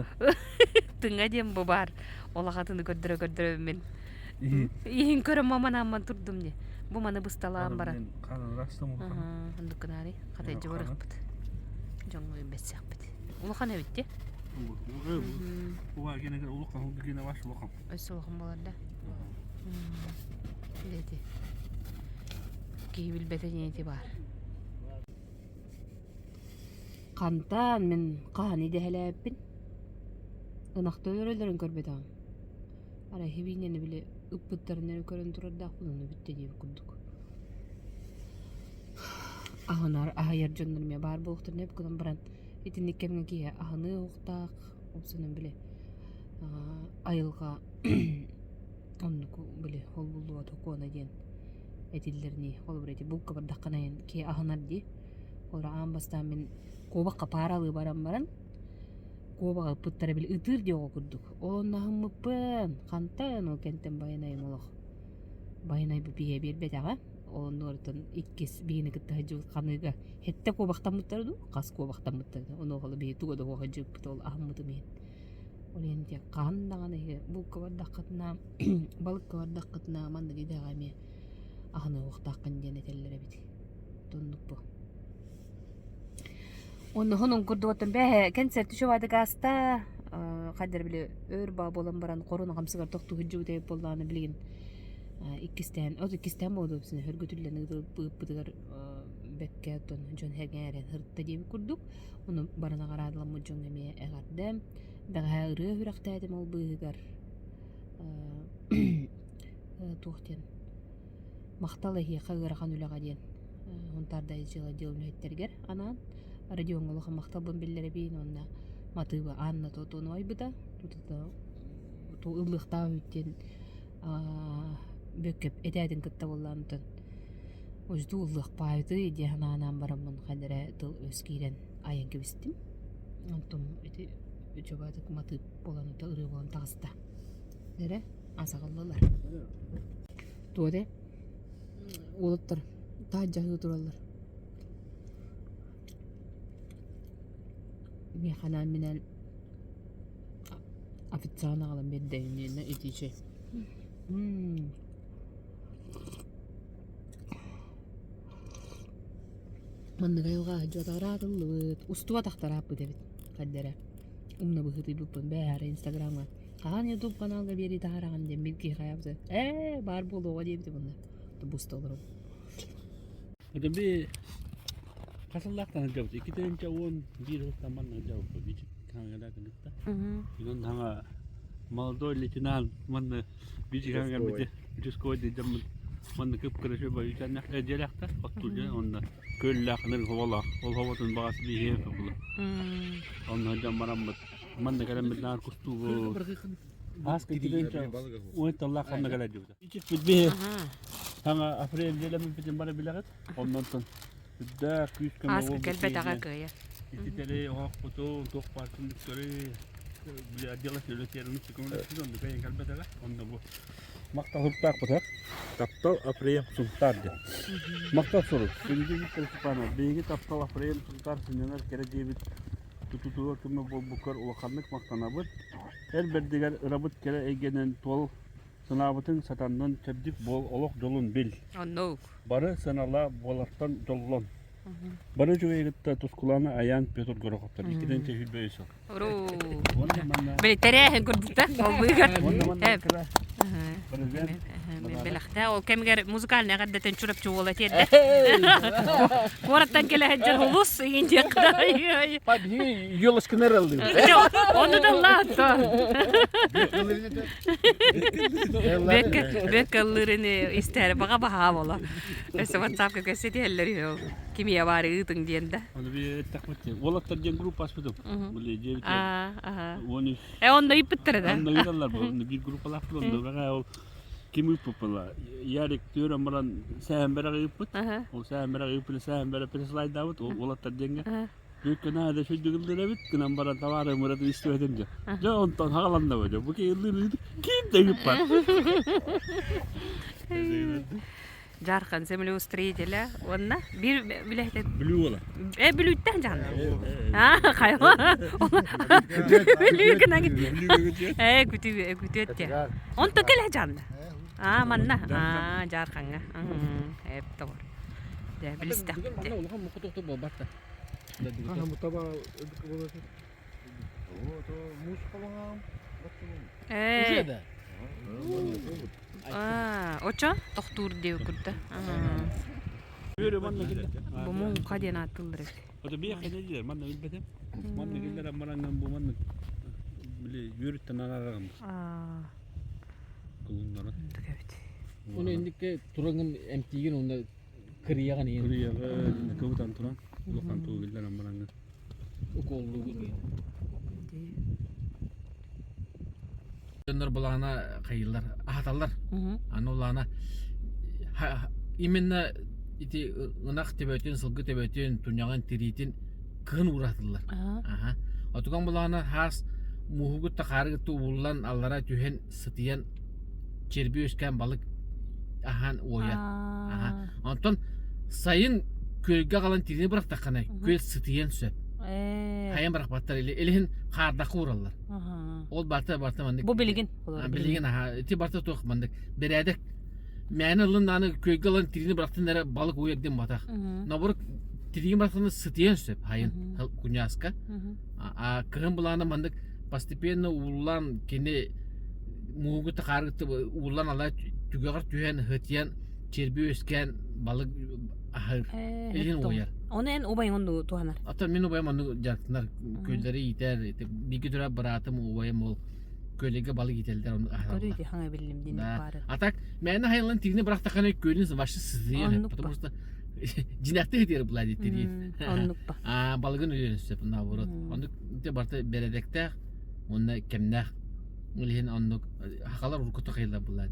тыҥа диэн бу баар. Улахатыны көрдөрө-көрдөрө мин иһин көрөн маманаамман турдум дии. Бу маны бысталаан баран. Оннук гынаары хатайдьы барыахпыт. Дьоҥҥо билбэтсэхпит. Улахан эбит дии. Өссө улахан буолар да. Дети. Киһи билбэтэ диэн баар. Хантан мин хаһан идэһэлээбиппин ынахтыы өлөрөллөрүн көрбөтөҕүм. Арай хибиинэни били ыппыттарын эрэ көрөн турардаахпын ону бүттэ диэбит курдук. Аһынар аһыйар дьоннор эмиэ баар буолуохтарын сөп гынан баран итинник кэмҥэ киһи аһыныа уохтаах уопсайынан били айылҕа оннук били холбуллубат сокуона диэн этиллэринии холобура ити булка бардаххына киһи аһынар дии Холобура аан бастаан мин куобахха пааралыы баран баран куобаҕы ыппыттара били ытыыр дии оҕо курдук. Ол онно аһыммыппын хантан ол кэнтэн байанайым олох байанайбыт биһиэ биэрбэтэҕэ. Ол оннугартан иккис биһини кытта сылдьыбыт ханыыга сэттэ куобахтаммыттара дуу, хас куобахтаммыттара дуу. Онуоха биһи туга да суох сылдьыбыппыт ол аһыммытым иһин. Ол иһин ити хаһан даҕаны иһи булка бардаххытына, балыкка бардаххытына маннык идэҕэ эмиэ аһыныахтааххын диэн этэллэр эбит. Оннук бу. Онно хонун курдук оттон бэһэ кэнсиэрт үчүгэйдик ааста. Хайдары били өр баа буолан баран корона хамсыгар тохтуу сылдьыбыт эбит буоллаҕына билигин иккистээн от иккистээн буолуо эбит хөргүтүллэн ыыппытыгар бэккэ оттон дьон сэҥээрэн сырытта диэбит курдук. Ону бары наҕараадаламмыт дьоҥҥо эмиэ эҕэрдэ. Бэҕэһээ ырыа үрэхтээтим ол быыһыгар туох диэн махтал эһиэхэ ыарахан үлэҕэ диэн Һунтаардай дьыала отдел үлэһиттэригэр анаан Родиоҥҥа улахан махталбын биллэрэбин уонна матыыба Анна Тотонова айбыта тутата ыллыахтаах үһү диэн Бүөккэп этээтин кытта буоллаан Ожду ыллыахпаайытый диэн санаан бараммын ханна эрэ тыл-өс киирэн айан кэбистим. Онтум ити үчүгэйдик матыып буолан ырыа буолан таҕыста. Эрэ асаҕаллылар. Туох этэ уолаттар таһырдьа тураллар. Миэхэ анаан минээн официант аҕалан биэрдэ иннинэ итиичэй. Маннык айылҕа дьуотаҕыраатыллыбыт, устубатахтар ааппыт эбит ханна эрэ. Умна быһыытыйбыппын бээ инстаграмҥа хаһан ютуб каналга биэрии таһаараҕын диэн биир киһи хайаабыта ээ баар буолуоҕа диэбитим онно буста олоробун. Это би хасыллаахтан сылдьабыт. 2011 сылтан манна сылдьабыппыт. Бичик хаҥадаатын кытта. Онон хаҥа молодой лейтенант манна бичик хаҥа участковый дьоммут манна кып-кыра үчүгэй дьиэлээхтэр оттуур дьэ онно күөллээх ынырык хоболоох ол хоботун баҕас биһиэхэ була онно дьон бараммыт манна кэлэммит наар кустуубут ааска уон тыллаах ханна кэлэр дьубута ичикпит биһи хаҥа апрель дьиэлэммиппитин бары билэҕит оннонтон үрдээх күүс көмө Ааска кэлбэтэҕэ кыайа. Ититэри оһохпутун туох баар түннүктэри били отдела үлэтиэрин көмөлөспүт онно кэлэн кэлбэтэҕэ онно бу Махтал суруктаахпыт Таптал Апрем Сунтаар диэн. Махтал сурук. Күндү Виктор Степанов, биһиги Таптал Апрем Сунтаар сынньанар кэрэ дьиэбит тутутугар көмө буолбуккар улаханнык махтанабыт. Эр бэрдигэр ырабыт кэрэ эйгэнэн туол санаабытыҥ сатаннын чэбдик буол олох дьолун бил. Оннук. Бары сыаналаах буолартан дьоллон. Бары үчүгэйи кытта Тускулаана Аян Петр Гороховтар иккитэн чэһүүрбэ үс сыл. Били тэрээһин курдук ол быыгар. Бэлэхтэ ол кэмигэр музыкальный эҕэрдэтин Чурапчы уола тиэрдэ. Куораттан кэлэ сылдьар улус иин диэххэ. Елочканы ыраллыы. Ону да лаатто. Бэккэ ыллыырын истээр баҕа баһаа бола. Өссө WhatsApp-ка кэсэтиһэллэр үһү. Кимиэ баары ыытыҥ диэн да. Аны би эттэхпит уолаттар диэн группа аспытым. Били дьиэбит. 13. Э онно ыйыппыттара да. Онно ыйыталлар бу. Онно биир группалаахпыт онно бэҕэ ол ким ыыппыппыла. Ярик түөрэн баран сэһэн бэрэҕ ыыппыт. Ол сэһэн бэрэҕ ыыппыт сэһэн бэрэ прислайдаабыт ол уолаттар диэҥҥэ. Бүккэ наада сүрдүк ыллыр эбит гынан баран табаары муратын истибэтим дьэ. Дьэ онтон хаҕаланна бу дьэ. Бу ки ыллыыр ким да ыыппат. Дьаархан землеустроителя уонна биир билэһитэ Бүлүү уола. Э Бүлүүттэн дьаһанна. Аа хайа. Бүлүү гынан Э күтү күтүөт те. Онто кэлэ дьаһанна. Аа манна. Аа Дьаархаҥҥа. Эп тоҕор. Дэ билистэхпит. Манна улахан мукутукту буолбат да. Э. Аа, очо тохтуур диэбит курда. Бу муҥха диэн ааттыыллар эбит. Ото биэх кэлэллэр манна билбэтим. Манна киллэр аммаранган бу манна били үөрүттэн арарагын. Аа. Кулуннарын. эбит. Уну индикке турангын эмтиигин уонна кырыйаҕын иин. Кырыйаҕын кыбытан туран улахан туу киллэр аммаранган. Уколлуугун иин. Дьоннор былаана хайыылар, аһаталлар. Аны улаана именно ити ынах төбөтүн, сылгы төбөтүн, туньаҕын, тириитин кыһын ууратыллар. Аха. Отуган былаана хаас мууһугут та хаарыгытта ууллан аллара түһэн сытыйан черби үөскээн балык аһаан уойар. Аха. Онтон сайын күөлгэ аҕалан тириини бырахтаххына күөл сытыйан сөп. Хайан бырахпаттар или илиһин хаардахха уураллар. Ол барта барта маннык. Бу билигин. Билигин аха ити барта туох маннык бэрээдэк мээнэ ылын аны күөлгэ ылан тириини бырахтын эрэ балык уйар диэн батах. Наоборот тириини бырахтын сытыйан сөп хайын куньааска. А кыһын былаана маннык. Постепенно ууллан кини муугу тахааргытты ууллан ала түгэҕэр түһэн ыһытыйан черби үөскээн балык аһыыр. Илин уйар. Оны эн убайың онну туһанар. Ата мин убайым онну дьарыктанар көллэри иитэр. Бииргэ төрөөбүт быраатым убайым ол көлүгэ балык иитэллэр ону аһараллар. Көрүү хаҥа биллим дин баары. А так мээнэ хайылан тигини бырахтахына көлүн вообще сызыйар, потому что дьинэхтэ хитиэр була диттириит. Оннук ба. А балыгын өлүөн сөп наоборот. Оннук барта бэрэдэктээх уонна кэмнээх ол иһин оннук хахалар уруккута хайылар була.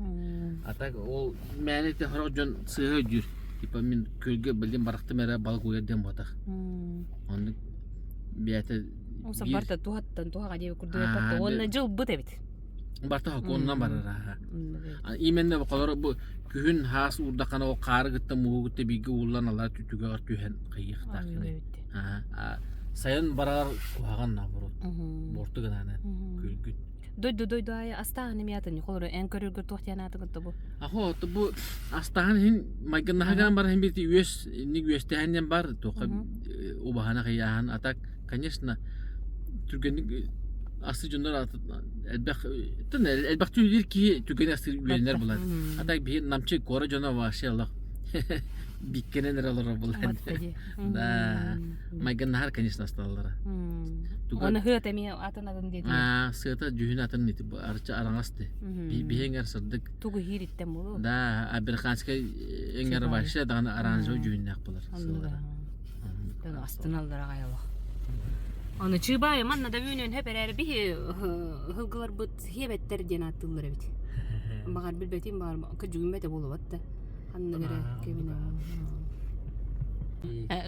А так ол мээнэ ити хорох дьон сыыһа өйдүүр. Типа мин көлгө билим барахтым эрэ балык уйар диэн буотах. Оннук бэйэтэ Оса барта туһаттан туһаҕа диэби курдук эппэтте. Уонна дьылбыт эбит. Барта хокуонунан барар аха. Именно холор бу күһүн хаас уурдаххана ол хаары кытта мууһу кытта бииргэ ууллан алар түтүгэр түһэн хайыахтаах кини. Сайын барар куһаҕан наоборот. Буорту гынааны күлгүт. Дойду дойду аайы астааһын эмиэ атын холору эн көрөргөр туох диэн аатыгын бу? Ахо бу астааһын иһин майгыннаһа баран иһин бити үөс инник үөстэһэн диэн бар туохха убаһана кыйааһын а так конечно түргэнник асы дьоннор элбэх элбэх түһүлүр киһи түргэн астыыр үөрэнэр булар а так биһи намчы куора дьоно вообще олох биккенен эрэ олорор булар да майгыннаһар конечно асталлара Оны хыат эмиэ атын атын диэтилэр. Сыата дьүһүн атын ити арчы араҥас ти. Биһи эҥэр сырдык. Тугу иһиириттэн болу. Да, американскай эҥэр вообще даҕаны оранжевый дьүһүннээх болар. Астыналлар аҕай олох. Аны чыыбаайы манна да үүнүөн хөп эрээри биһи ыһылгыларбыт хиэбэттэр диэн ааттыыллар эбит. Баҕар билбэтим баҕар кырдьыгым бэтэ буолубат да. Ханна эрэ кэбинэ.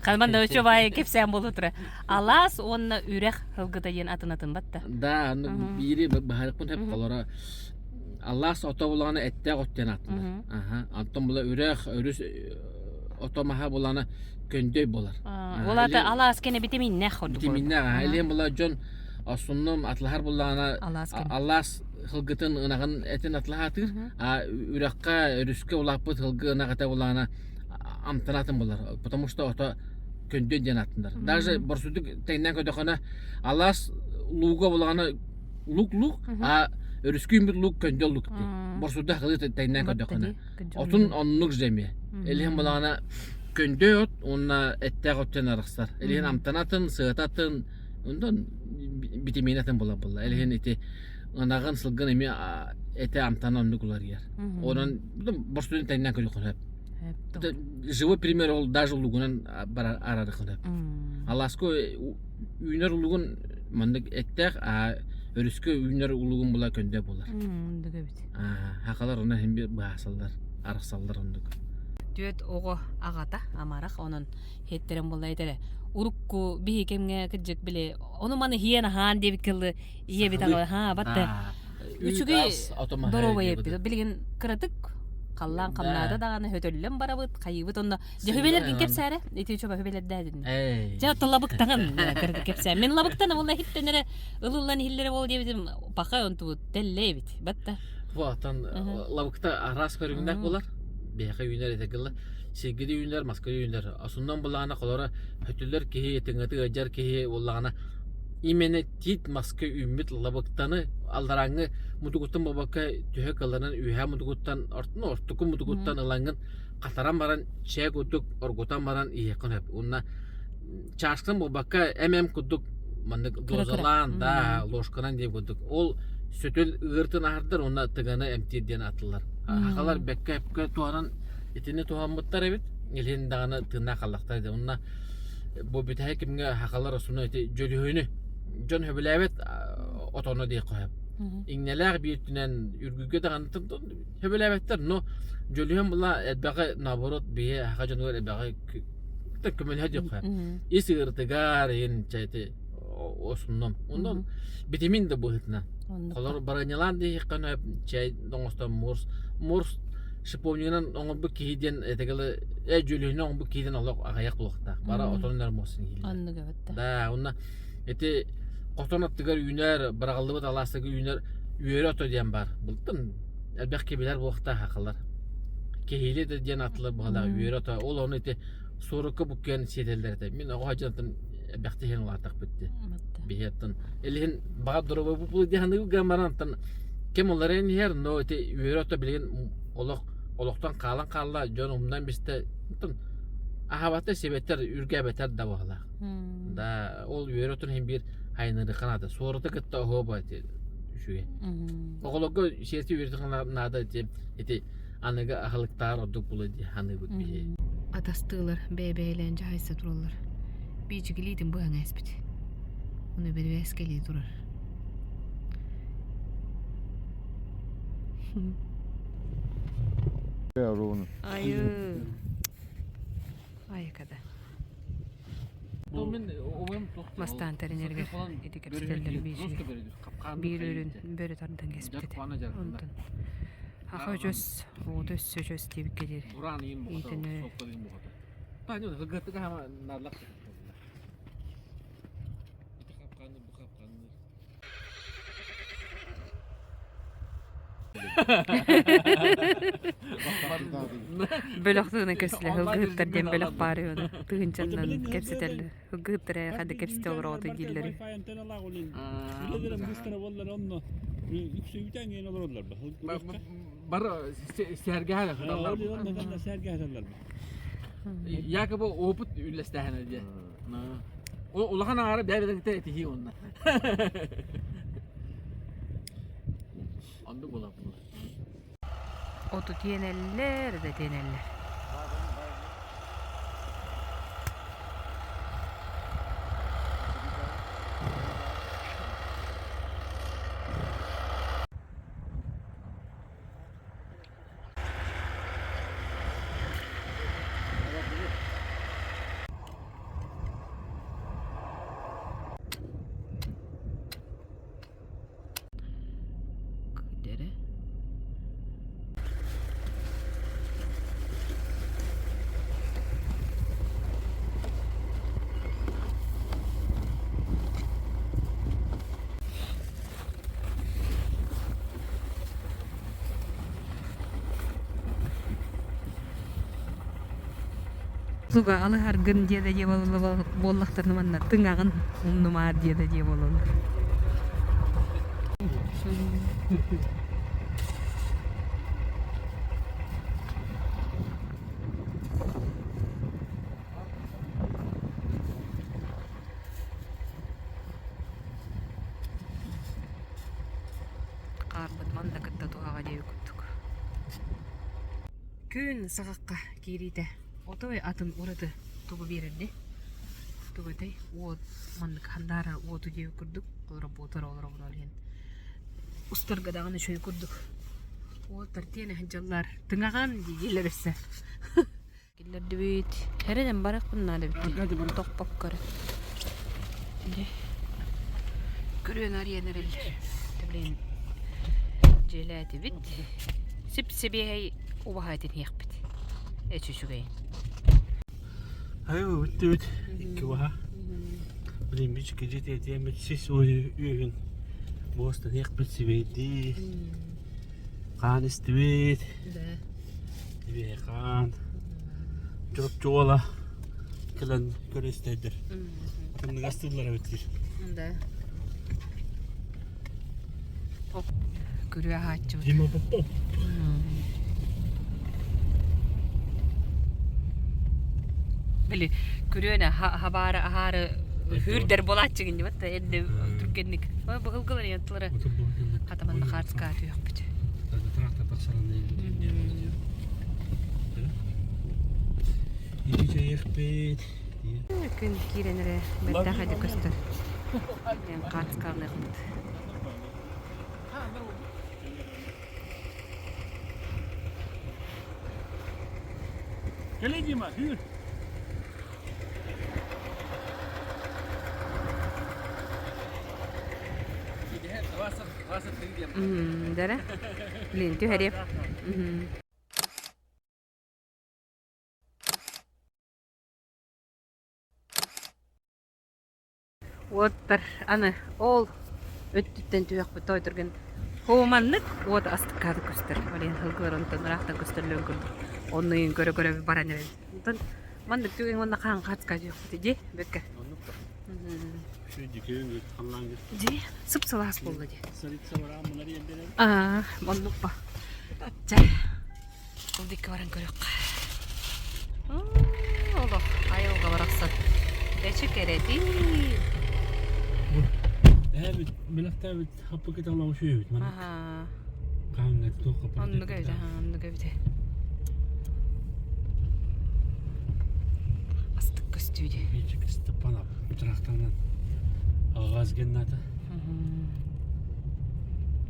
Ханман да чубаайы кэпсээн буолу тура. Алаас уонна үрэх һылгыта диэн атын атын батта. Да, биири баһарыкпын хөп холоро Алаас ото булаҕына эттээх от диэн ааттанар. Аха. Онтон була үрэх, өрүс ото маһа булаҕына көндөй буолар. Ол ата алаас кэнэ битэмииннээх ордук. Битэмииннээх. Илиэн була дьон осуннум атлаһар буллаҕына алаас һылгытын ынаҕын этин атлаһаатыыр. А үрэххэ, өрүскэ улааппыт һылгы ынах этэ булаҕына амтанатын булар. Потому что ото көндөй диэн ааттанар. Даже борсудук тэҥнээн көрдөххүнэ алаас лууга булаҕына лук-лук, а өрүскэ үүммүт лук көндө лук дии. Борсурда хылы тэҥнээн көрдөххүнэ. Отун оннук же эмиэ. Элиһин булаҕына көндө от уонна эттээх оттон арахсар. Элиһин амтанатын, сыататын, онтон битэмиин атын була буолла. Элиһин ити ынаҕын, сылгын эмиэ этэ амтана оннук уларыйар. Онон борсурдун тэҥнээн көрүөххүн сөп. Живой пример ол даже лугунан арарыххын сөп. Аласко үүнэр улугун маннык эттээх, а өрүскэ үүнэр улугун була көндө буолар. Оннук эбит. Хахалар онно иһин бир быһаасаллар, арахсаллар оннук. Түөт оҕо аҕата амарах онон хеттерен буолла этэрэ. Урукку биһи кэмҥэ кырдьык били ону маны хиэн аһаан диэбит кылы ийэбит аҕа ха батта үчүгэй доруобай эппит. Билигин кыратык халлаан хамнаата даҕаны хөтөллөн барабыт, хайыыбыт онно Дьэ хүбэлэргин кэпсээрэ. Ити чуба хүбэлэрдээдин. Дьэ оттон лабыктаҕын кэпсээ. Мин лабыктан уонна иһиттэн эрэ ылыллан иһиллэрэ буол диэбитим паха онтубут тэллэ эбит. Батта. Оттон лабыкта араас көрүҥнээх буолар. Биһиэхэ үүнэр этэ гылла. Сиргиди үүнэр, маска үүнэр. Осуннан булаана холоро хөтүллэр киһи, тыҥаты ыалдьар киһи буоллаҕына именно тиит маска үүммүт лабыктаны алларааҥҥы мутугуттан буолбакка төһө кылланан үөһээ мутугуттан ортоку мутугуттан ылаҥҥын хатаран баран чээ курдук оргутан баран иһиэххин сөп уонна чааскан буолбакка эм-эм курдук маннык дозалаан да ложканан диэн курдук ол сөтөл ыыртын аһардар уонна тыганы эмтиир диэн атыллар хахалар бэккэ эпкэ туһанан итини туһаммыттар эбит илин даҕаны тыыннаах халлахтар да уонна бу бүтэһик кимҥэ хахалар осуну ити дьөлүһүнү дьон хөбүлээбэт отоно диэххэ сөп иҥнэлээх биир өттүнэн үргүгэ даҕаны Сөбүлээбэттэр, но дьөлүһүөн була элбэҕи наоборот биһи саха дьонугар элбэҕи көмөлөһө диэххэ. Ис ыарытыгар иһин чэти осунном. Онон битимин да быһыытынан. Холор бараньалаан диэххэ чэй оҥостон морс морс шиповнигынан оҥорбут киһи диэн этэгэл э дьөлүһүнэн оҥорбут киһи диэн олох аҕыйах буолуохтаах. Бара отоннор морсын иһиллэр. Оннук эбит. Да, уонна ити хотон аттыгар үүнэр, быраҕыллыбыт алаастарга үүнэр үөрэ ото диэн бар. Былтын элбэх кибилэр буолуохтаах хахалар. Киһили да диэн атылар быһалаах үөрэ ото. Ол ону ити суорукка буккуйан сиэтэллэр этэ. Мин оҕо сылдьан. Элбэхти иһин улаатахпыт дии. Биһи оттон илиһин баҕа доруобай бу диһаныгы гамаран оттон ким уларыйан иһэр, но ити үөрэ ото билигин олох олохтон хаалан хаалла, дьон умнан бистэ. Оттон аһабата сибэтэр, үргээбэтэр да баҕалаах. Да, ол үөрэ отун иһин биир хайыныры ханаата. Суораты кытта оһуоба ити үчүгэй. Оҕолорго сиэрти үөрэтих наада ити ити аныгы аһылыктаар ордук була дии ханыыбыт биһи. Атастыылар бэйэ-бэйэлээн дьаһайса тураллар. Биичикилиитин быһан ээспит. Ону бэрибээскэлии турар. Айыы. Айыкада. Бастаан тэринэргэр ити кэпсэтэллэр биир биир өрүн бөрө тардан кэспит этэ. Онтон Аха өчөс, оҕото өссө өчөс диэбиккэ диэри. Иитэн Бөлөх тыына көслө һылгыһыттар диэн бөлөх баар үһү тыһыынчаннан кэпсэтэллэр. Һылгыһыттар ээ ханна кэпсэтэ олороҕутуй дииллэр үһү. Бары сэргэһэ Якобы опыт үллэстээһинэ диye. Улахан аҥаара бэйэ-бэйэтэ этиһии онно. Оннук буолар Оту тиэнэллэр да тиэнэллэр. Кыдэрэ. Туга алыһаргын диэдэ диэ буоллахтарына манна тыҥаҕын умнумаар диэдэ диэ буолаллар. Хаарбыт манна кытта туһаҕа диэбит курдук. Күн саҕахха киириитэ отой атын ураты тугу биэрэрдий? Тугу этэй? Уот маннык хандаара уоту диэбит курдук олоро олоробун ол иһин устарга даҕаны үчүгэй курдук. Уоттар тиэнэ сылдьаллар тыҥаҕан дииллэр өссө. Киллэрдибит. Эрэнэн барыахпын наада эбит. Тохпокко эрэ. Күрүөн арыйан эрэллэр. Блин, дьиэлээтибит. Сип-сибиэһэй убаһа этин иһиэхпит. Эч үчүгэй. Айыл бүттүбүт. Икки убаһа. Блин, бич кижит этиэмит сис үөһүн буостан иэхпит сибэйдии. Хаан истибит. Ибиэ хаан. Чурапчы уола кэлэн көрө истэйдэр. Атынныгас тыллар эбит диир. Да. Күрүө аһааччыбыт. Дима Попов. Били күрүөнэ хабаары аһаары хүрдэр буолааччыгын дибат да эрдэ түргэнник. Ой быһылгылар янтылары хатаманна хаарска түһүөхпүт. Күн киирэн эрэ бэртээх эдэ көстөр. Хаарыскаалыахпыт. Кэлэ Дима, сүүр. Дара. Блин, түһэриэм. Уоттар аны ол өттүттэн түһүөхпүт тоойторгун Хоуманнык уот астыккааты көстөр. Олен һылгылар онтон ыраахтан көстөллөрүн курдук. Оннуйун көрө-көрө баран эрэбит. Онтон Маннык түгэн уонна хаан хаацка диэхпит дии бэккэ. Дии сып-сылаас буолла дии. Аа, оннук ба. Чэ. Ол дикки баран көрүөххэ. Олох айылҕа барахсан. Эчи кэрэтин. Эбит, билэхтээбит хаппыкыт алау шүйөбүт маннык. Аха. Хаанга туох Оннук эбит, аха, оннук эбит. Астык көстүү дии. Бичик Степанов трактанан ағаз генната.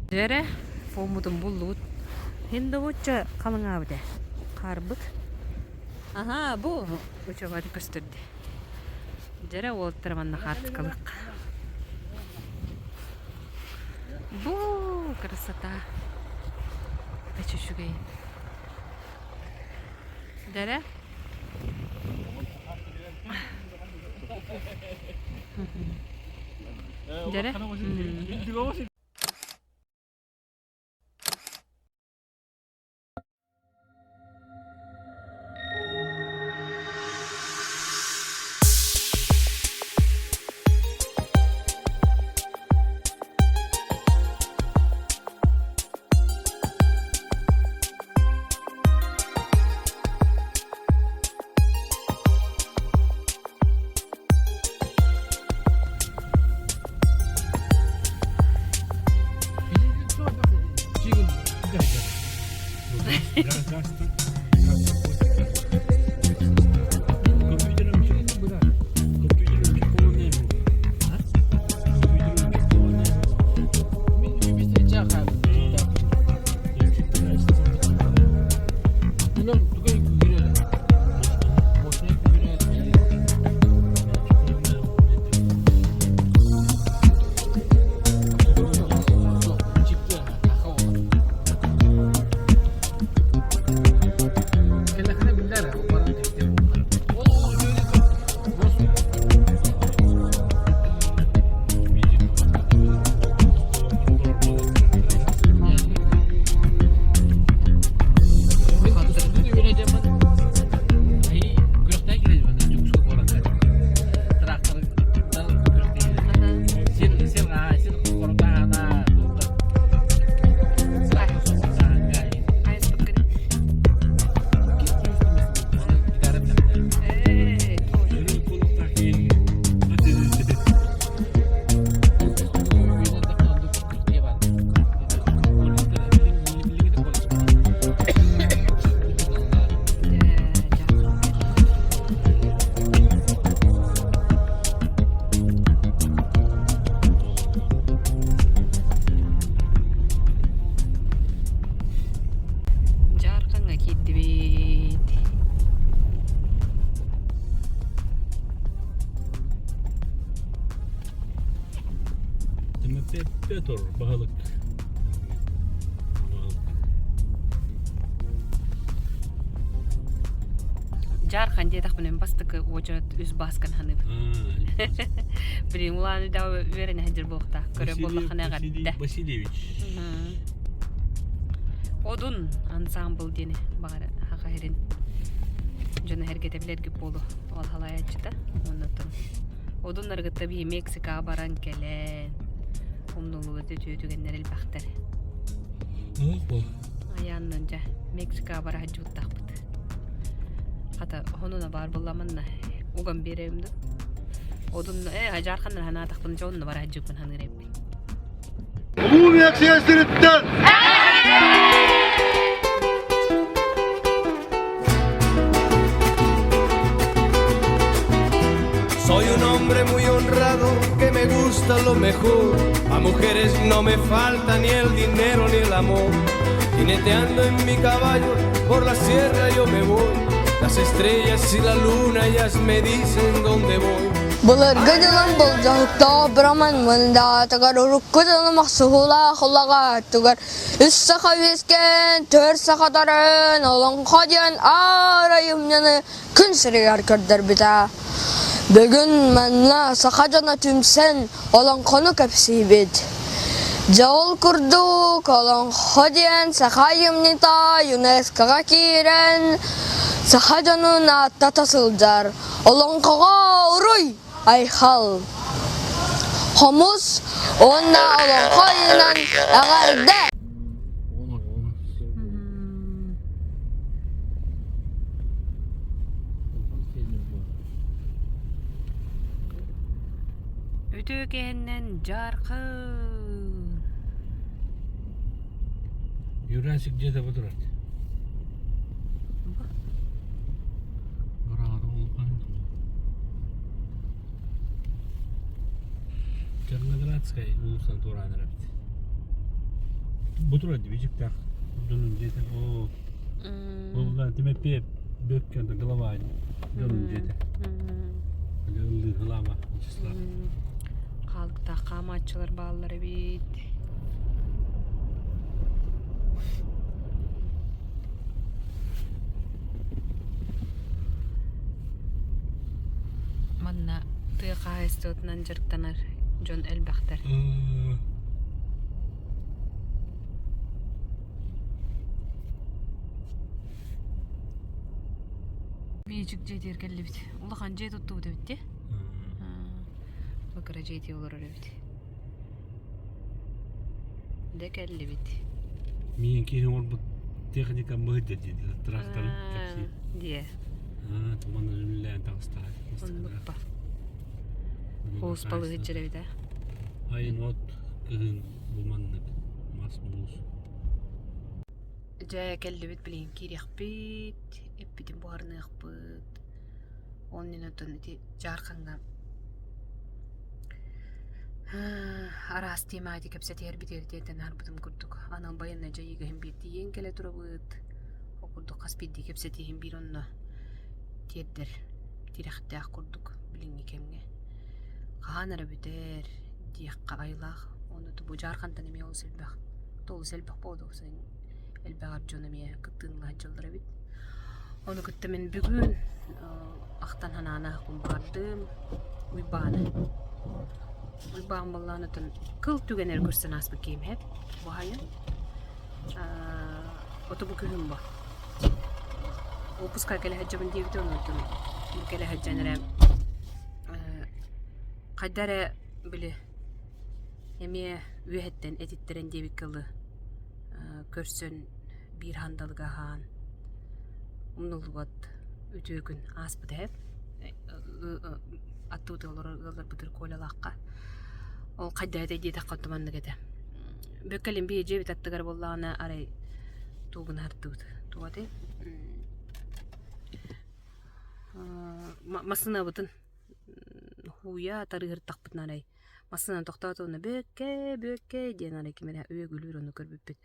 Дьэрэ, фоммутун буллубут. Хиндобучча халыҥаабыт ээ. Хаарбыт. Аха, бу учебаты көстөрдө. Дьэрэ уолаттара манна хаартыскалыахха. Бу красота. Это үчүгэй. Дьэрэ. Дьэрэ. Дьаархаҥҥа киирдибит. Петр баһылык. Дьаархан диэтэхпинэ бастакы уочарат үс бааскан ханыыбын. Билин улааны да үөрэнэ сылдьар буолуохтаах. Көрө буоллаххына эҕэрдэ. Васильевич. Одун ансамбл диэни баҕар хаха иһирин дьоно эргэтэ билэргит буолуо. Ол халайааччыта. Оннотон Одун аргытта биһи Мексикаҕа баран кэлэн умнуллубут үтүө түгэннэр элбэхтэр. Айааннан дьэ Мексикаҕа бара сылдьыбыттаахпыт. Хата хонуна баар буолламанна уган биэрэбим да. Одун э ажаарханнар ханаатахпын дьэ онно бара сылдьыбыппын ханыыр эбиппин. Улуу Мексика сириттэн! Soy un hombre muy honrado que me gusta lo mejor. A mujeres no me falta ni el dinero ni el amor. Jineteando en mi caballo por la sierra yo me voy. Las estrellas y la luna ellas me dicen dónde voy. Былыргы дьонум болдьоһуктаах быраман мындаатыгар урукку дьонум охсуһуулаах улаҕаатыгар үс саха үөскээн, түөрт саха төрөөн, олоҥхо диэн аар айымньыны күн сиригэр көрдөрбүтэ. Бүгүн манна саха дьоно түмсэн олоҥхону кэпсиибит. Дьэ ол курдук олоҥхо диэн саха айымньыта ЮНЕСКО-ҕа киирэн. Саха дьонун ааттата сылдьар Олоҥхоҕо уруй, айхал! Хомус уонна олоҥхо ыйынан эҕэрдэ! Үтүө киһиннэн дьаархын. Юрасик дьиэтэ бу турар. Черноградскай уулуссаны туораан эрэбит. Бу турар дибижиктээх дьонун дьиэтэ. Оо. Ол Тимэппиэ Бөккөн голова дьонун дьиэтэ. Ыллыы Глава Вячеслав. Хаалыктаах хаамааччылар бааллар эбит. Манна тыа хаһаайыстыбатынан дьарыктанар дьон элбэхтэр. Биичик дьиэтигэр кэллибит. Улахан дьиэ туттубут эбит дии. Бакыра дьиэтигэр олорор эбит. Дэ кэллибит. Миин киһи оҥорбут техника быһыт дии тракторын кэпсиир. Дие. Аа, туман үллээн таҕыстаҕа. Оннукпа. Уус балыһыт дьэрэбит ээ. Айын от кыһын бу маннык мас муус. Дьэ кэллибит билигин киириэхпит, эппитин буһарыныахпыт. Оннун оттон ити Дьаархаҥҥа араас тиэмэҕэ кэпсэтиһэрбитигэр итиэнтэн аһарбытым курдук анал байыаннай дьайыыга иһин биирдии кэлэ турабыт. Ол курдук хас биирдии кэпсэтииһин биир онно тиэрдэр тирэхтээх курдук билиҥҥи кэмҥэ. Хаһан эрэ бүтэр диэххэ айылаах. Ону бу Дьаархантан эмиэ олус элбэх, олус элбэх буолуо элбэҕэр дьон эмиэ кыттыыны сылдьаллар эбит. Ону кытта мин бүгүн ахтан санаан аахпын баҕардым. Уйбааны. Уйбаан буоллаҕына оттон кыл түгэнэр көрсөн ааспыт киһим эһэт. Бу аһайын. Ото бу күһүн бу. Уоппуска кэлэ сылдьабын диэбитэ онон бу кэлэ сылдьан эрэ хайда эрэ били эмиэ үөһэттэн этиттэрэн диэбиккэ дылы көрсөн биир сандалыга аһаан умнуллубат үтүө күн ааспыт эһэм аттыбытыгар олорор ыалларбытыгар Колялаахха ол хайда этэй диэтэххэ оттон маннык этэ Бөккөлүн биһи дьиэбит аттыгар буоллаҕына арай тугун аһардыбыт туох этэй массыынабытын хууйа тарыыһыртахпытына арай массыынаны тохтоотоҕуна Бүөккэ Бүөккэ диэн арай ким эрэ үөгүлүүр ону көрбүппүт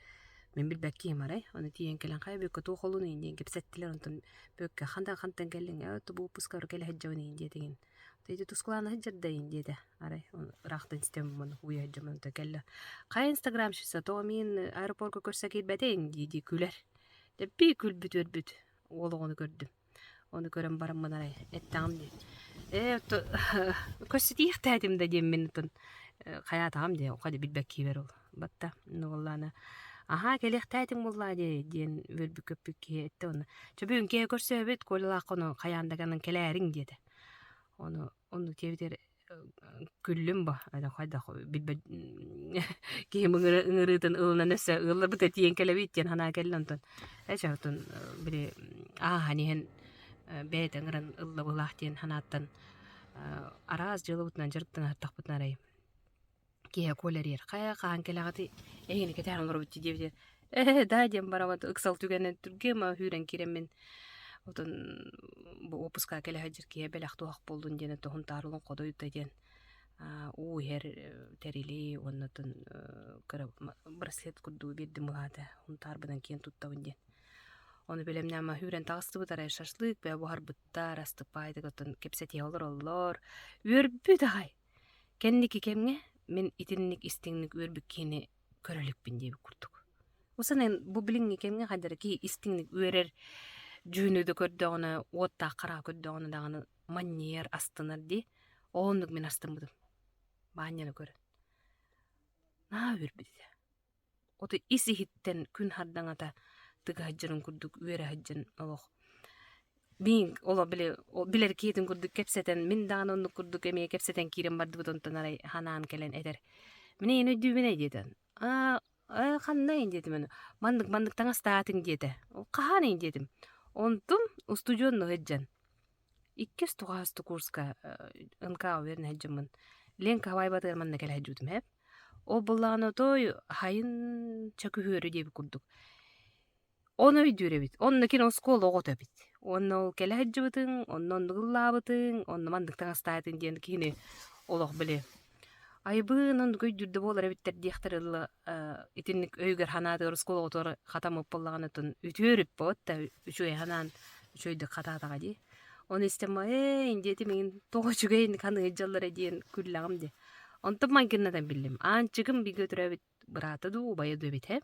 мин билбэккиим арай ону тиийэн кэлэн хайа Бүөккэ туох олунуй диэн кэпсэттилэр онтон Бүөккэ хантан хантан кэллиҥ ээ бу выпускабар кэлэ сылдьабын иһин диэтигин ити тускулаана сылдьар да иһин диэтэ арай ыраахтан истэн уйа сылдьаммын онтон кэллэ хайа инстаграмщица тоҕо миигин аэропорка көрсө киирбэтиҥ дии-дии күлэр дэппии күлбүт үөрбүт уол оҕону көрдүм Ону көрөн бараммын арай эттэҕим дии ээ көссүтиэхтээтим да диэммин оттон хайаатаҕым дии хadi билбэккиибэр ол батта буоллаана аһаа кэлиэхтээтиҥ буоллаа дии диэн үөрбүт-көппүт киһи эттэ уонна чэ бүгүн киэһэ көрсөөбүт Колялаахха ону хайаан да гынан кэлээриҥ диэтэ ону оннук диэбитигэр Күллүм бо хайдах билбэт киһим ыҥырыытын ылынан өссө ыалларбыт тиийэн кэлэбит диэн санаа кэллэ онтон ээ чэ оттон били ааһан иһэн бэйэтэ ыҥыран ылла быһыылаах диэн санааттан араас дьыалабытынан дьарыктана сыттахпытына арай киэһэ Коля эрийэр хайа хаһан кэлэҕитий эһигини кэтээн олоробут дии диэбитэ ээ да диэн барабыт ыксал түгэнэ түргэн сүүрэн киирэммин отон бу уоппускаҕа кэлэ сылдьар киһи бэлэх туһах буоллун диэн Һунтаар олоҥходуйда диэн уу иһэр тэрили уонна оттон кыра браслет курдугу биэрдим былаата Һунтаарбынан киэн туттабын диэн ону бэлэмнээн сүүрэн таҕыстыбыт арай шашлык бөҕө буһарбыттар астыппаайдык оттон кэпсэтиһэ олороллор үөрбүт аҕай Кэнники кэмҥэ мин итинник истиҥник үөрбүт киһини көрө иликпин диэбит курдук. Усанан бу билиҥҥи кэмҥэ хайдах эрэ киһи истиҥник үөрэр дьүһүнү да көрдөҕүнэ, уоттаах хараҕа көрдөҕүнэ даҕаны манньыйар, астынар дии. Оннук мин астыммытым. Баанньаны көрөн. Наһаа үөрбүт этэ. Ото ис-иһиттэн күн хардаҥата тыга сылдьарын курдук үөрэ сылдьан олох. Мин оло били билэр киһитин курдук кэпсэтэн, мин даҕаны оннук курдук эмиэ кэпсэтэн киирэн бардыбыт онтон арай ханаан кэлэн этэр. Мин эйиэни өйдүүбүн эй диэтэ. Аа, ээ ханна эн диэтим аны. Маннык маннык таҥастаатыҥ диэтэ. Хаһан эн диэтим. Онтум устудьуон сылдьан. Иккис туҕаһасту курска НК уверен сылдьаммын. Ленка хабайбатыгар манна кэлэ сылдьыбытым эп. Ол буоллаҕына отой хайын чөкүһүөрү диэбит курдук. Ону өйдүүр эбит. Онно кини оскуола оҕото эбит. Уонна ол кэлэ сылдьыбытыҥ, онно оннук ыллаабытыҥ, онно маннык таҥастаатыҥ диэн киһини олох били айбыын оннук өйдүүр да буолар эбиттэр диэхтэр ыла итинник өйүгэр санаатыгар оскуола оҕотугар хатаммыт буоллаҕына оттон үтүөрүп буот да үчүгэй санаан үчүгэйдик хатаатаҕа дии. Ону истэн ээ диэтим иҥин тоҕо үчүгэй ханыы дьаллара диэн күллэҕим дии. Онтон майгыннатан биллим. Аанчыгым бииргэ төрөөбүт быраата дуу, убайа дуу эбит ээ.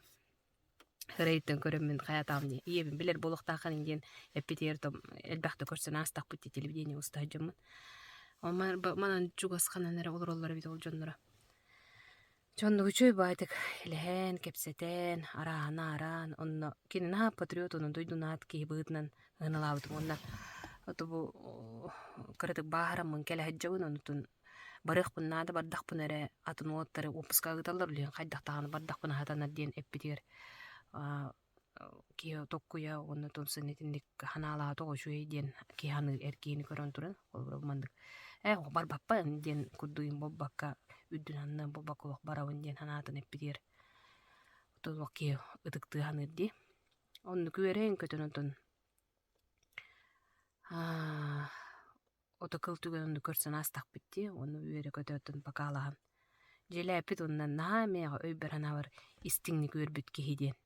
Ырайыттан көрөммүн хайатаҕым дии, ийэбин билэр буолуохтааххын диэн эппитигэр том элбэхтэ көрсөн аастахпыт дии телевидение уста сылдьаммын. Манан чугас ханан эрэ олороллор эбит ол дьонноро. Дьоннук үчүгэй баайдык илэһэн, кэпсэтэн, арааһына араан, онно кини наһаа патриот, онон дойдунаат киһи быһыытынан ыһыналаабытым уонна ото бу кыратык бааһыраммын кэлэ сылдьабын, онтон барыахпын наада бардахпына эрэ атын уолаттары уоппускаҕа ыыталлар билигин хайдах даҕаны бардахпына сатанар диэн эппитигэр киһи токкуйа уонна тумсан итинник ханаалаата үчүгэй диэн киһи аныыр эр киһини көрөн туран холобура бу маннык ээ барбаппын диэн курдугун буолбакка үрдүн аннынан буолбакка олох барабын диэн санаатын эппитигэр олох киһи ытыктыы саныыр дии оннук үөрэн көтөн онтон Ото кыл түгэн онно көрсөн аастахпыт дии, уонна үөрэ-көтө оттон бакаалаһан. Дьиэлээппит уонна наһаа эмиэҕэ өйбөр-санаабар истиҥник үөрбүт киһи диэн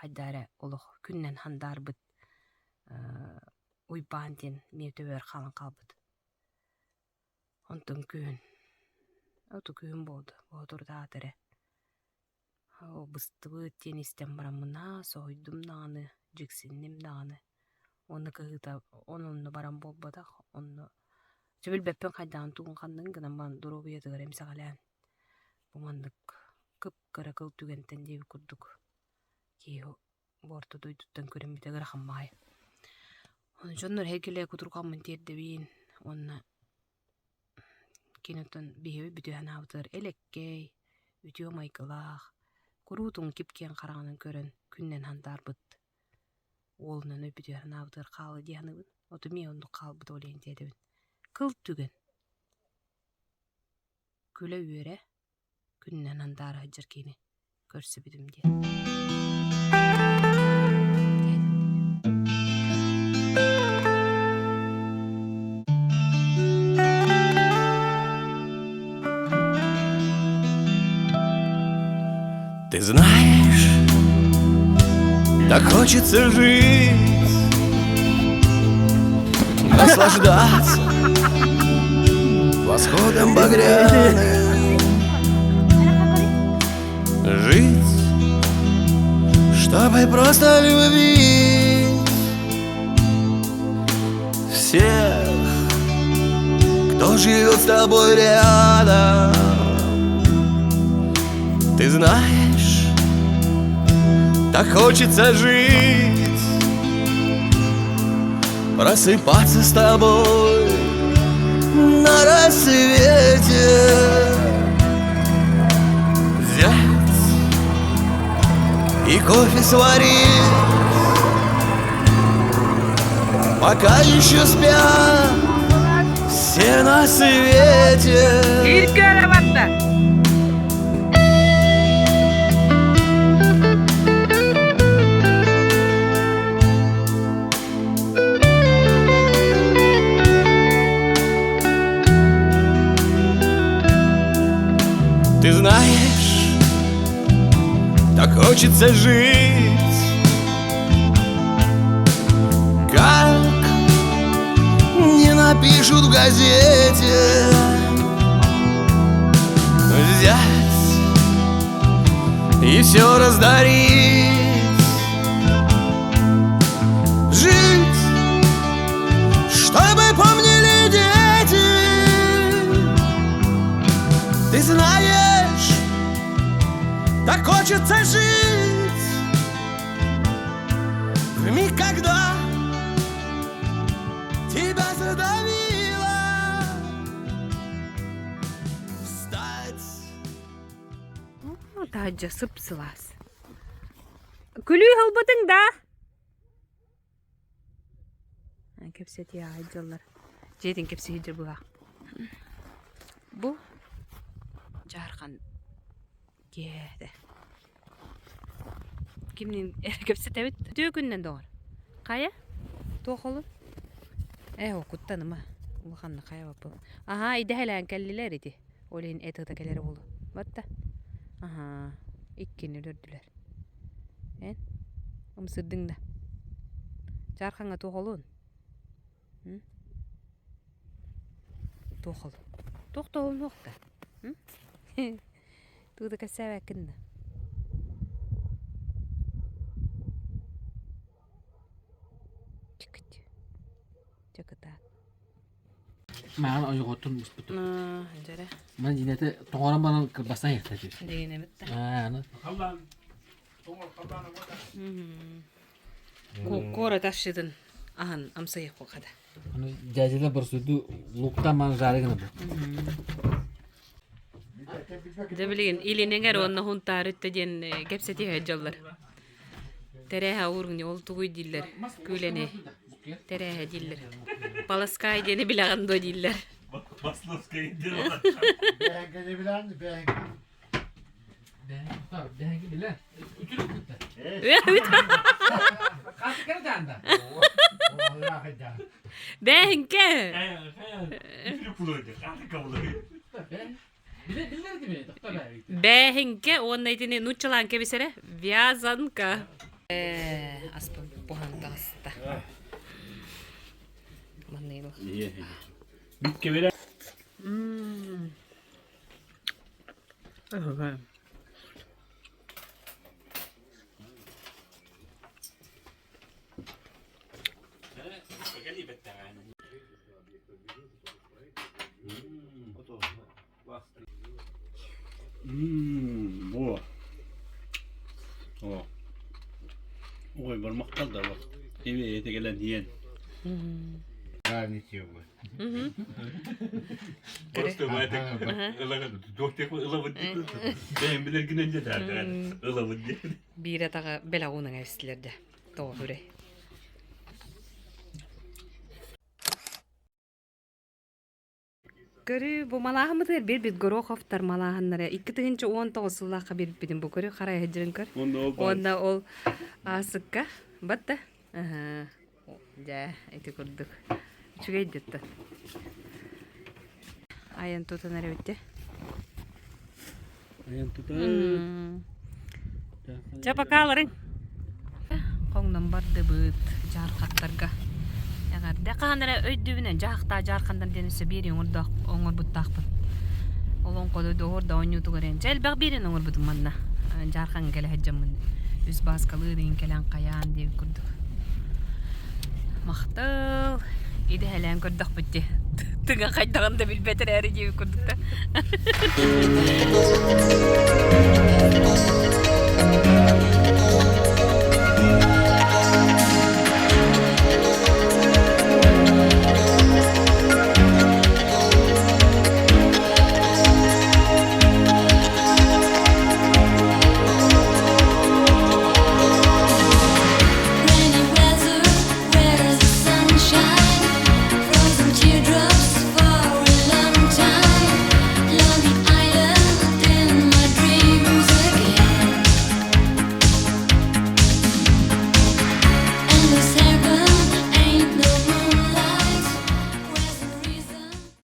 хайдах эрэ олох күннэн хандаарбыт Уйбаан диэн эмиэ төбөөр хаалан хаалбыт. Онтон күһүн, ото күһүн буолда, боотурдаата эрэ Быстыбыт диэн истэн бараммын аа соһуйдум даҕаны, дьиксинним даҕаны уонна кыһыыта онно баран буолбатах, онно дьэ билбэппин хайдаҕын тугун ханныгын гынан баран доруобуйатыгар эмсэҕэлээн бу маннык кып-кыра кыл түгэнтэн диэбит курдук киһи бу орто дойдуттан көрүммүтэ ыарахан баҕайы. Ону дьоннор эһигилэ кутурҕаммын тиэрдэбин уонна Киноттон биһиги бүтүһэн аабытыгар элэккэй, үтүө майгылаах, куруутун кип-киэҥ хараҕынан көрөн күннэн хантаарбыт уолунан өйбүтүгэр анаабытыгар хаала дии саныыбын. Оту эмиэ оннук хаалбыт ол иһин диэтэбин. Кыл түгэн күлэ-үөрэ күнүнэн андаара сылдьар киһини көрсүбүтүм диэн. Ты знаешь, так хочется жить, наслаждаться восходом багряным, жить, чтобы просто любить всех, кто живет с тобой рядом. Ты знаешь, так хочется жить, просыпаться с тобой на рассвете. Взять и кофе сварить, пока еще спят все на свете. Ты знаешь, так хочется жить, как не напишут в газете. Взять и все раздарить, жить, чтобы помнили дети. Ты знаешь, так хочется жить в миг, когда Таһырдьа сып-сылаас. Күлүү ылбытыҥ да? Кэпсэтиэ аҕай дьоллор. Дьиэтин кэпсиһи быһа. Бу Дьаархан киэһэтэ. Кимниин эрэ кэпсэтэбит? Үтүө күнүнэн доҕор. Хайа? Туох олун? Ээ, куттаныма. Улаханна хайа баппын. Аһаа, идэһэлээн кэллилэр ити. Ол иһин эт ыта кэлэрэ буолуо. Батта. Аһаа, иккини өлөрдүлэр. Эн? Ымсырдыҥ да. Чаархаҥҥа туох олун? Туох ол? Туох да олунуох да? Тугу да кэпсээбэккин да? Чыкыт. Чыкытаат. Маҕан ойоҕоттон буспутум. Дьэрэ. Ман дьинэтэ тоҥорон баран кырбастан иһэхтэ түр. Дигинэбит да. Аа, аны. Куорат асчытын аһан амсайыах хада. Аны дядялар барсуйду луктан ман жары гына бу. Дьэ билигин илинэҥэр уонна Һунтаар өттө диэн кэпсэтиһэ дьоллор. Тэрээһэ уургуни ол тугуй дииллэр. Күүлэни тэрээһэ дииллэр. Паласкай диэни билэҕин дуо дииллэр. Масловскай диэн Бэһэҥкэни билэн, бэһэҥкэ. Бэһэҥки билэ. Үтүрүк кытта. Бэһэҥкэ! Бээһиҥкэ уонна итини нууччалаан кэбисэрэ вязанка. Э, аспын буһан таҕыста. Манныйылах. Бүккэ Мм. Мм, бу. О. Ой, бармактал да бу. Эми эти келен иен. Просто Биир атаҕа бэлэх уунан эбистилэр дэ. Тоҕо хүрэй. Көрүү, бу малааһыммытыгар биэрбит Гороховтар малааһыннара 2019 сыллаахха биэрбиппитин бу көрүү харайа сылдьарын көр. Уонна ол аасыкка батта. Аһаа. Дьэ, ити курдук. Үчүгэй дьыттан. Айан тутан эрэбитте. Айан тутан. Чэ, пока аларыҥ. Хоҥнон бардыбыт дьаархаттарга. Эҕэрдэ хаһан эрэ өйдүүбүнэн дьаһахтаа дьаархандар диэн өссө биэрии оҥорбуттаахпын. Олоҥходу доҕор да оонньуутугар эн. Чэ элбэх биэриини оҥорбутум манна. Дьаархаҥҥа кэлэ сылдьаммын. Үс бааскалыыр иһин кэлэн хайаан диэбит курдук. Махтал. Идэһэлээн көрдөхпүт дии. Тыҥа хайдаҕын да билбэт эрээри диэбит курдук да.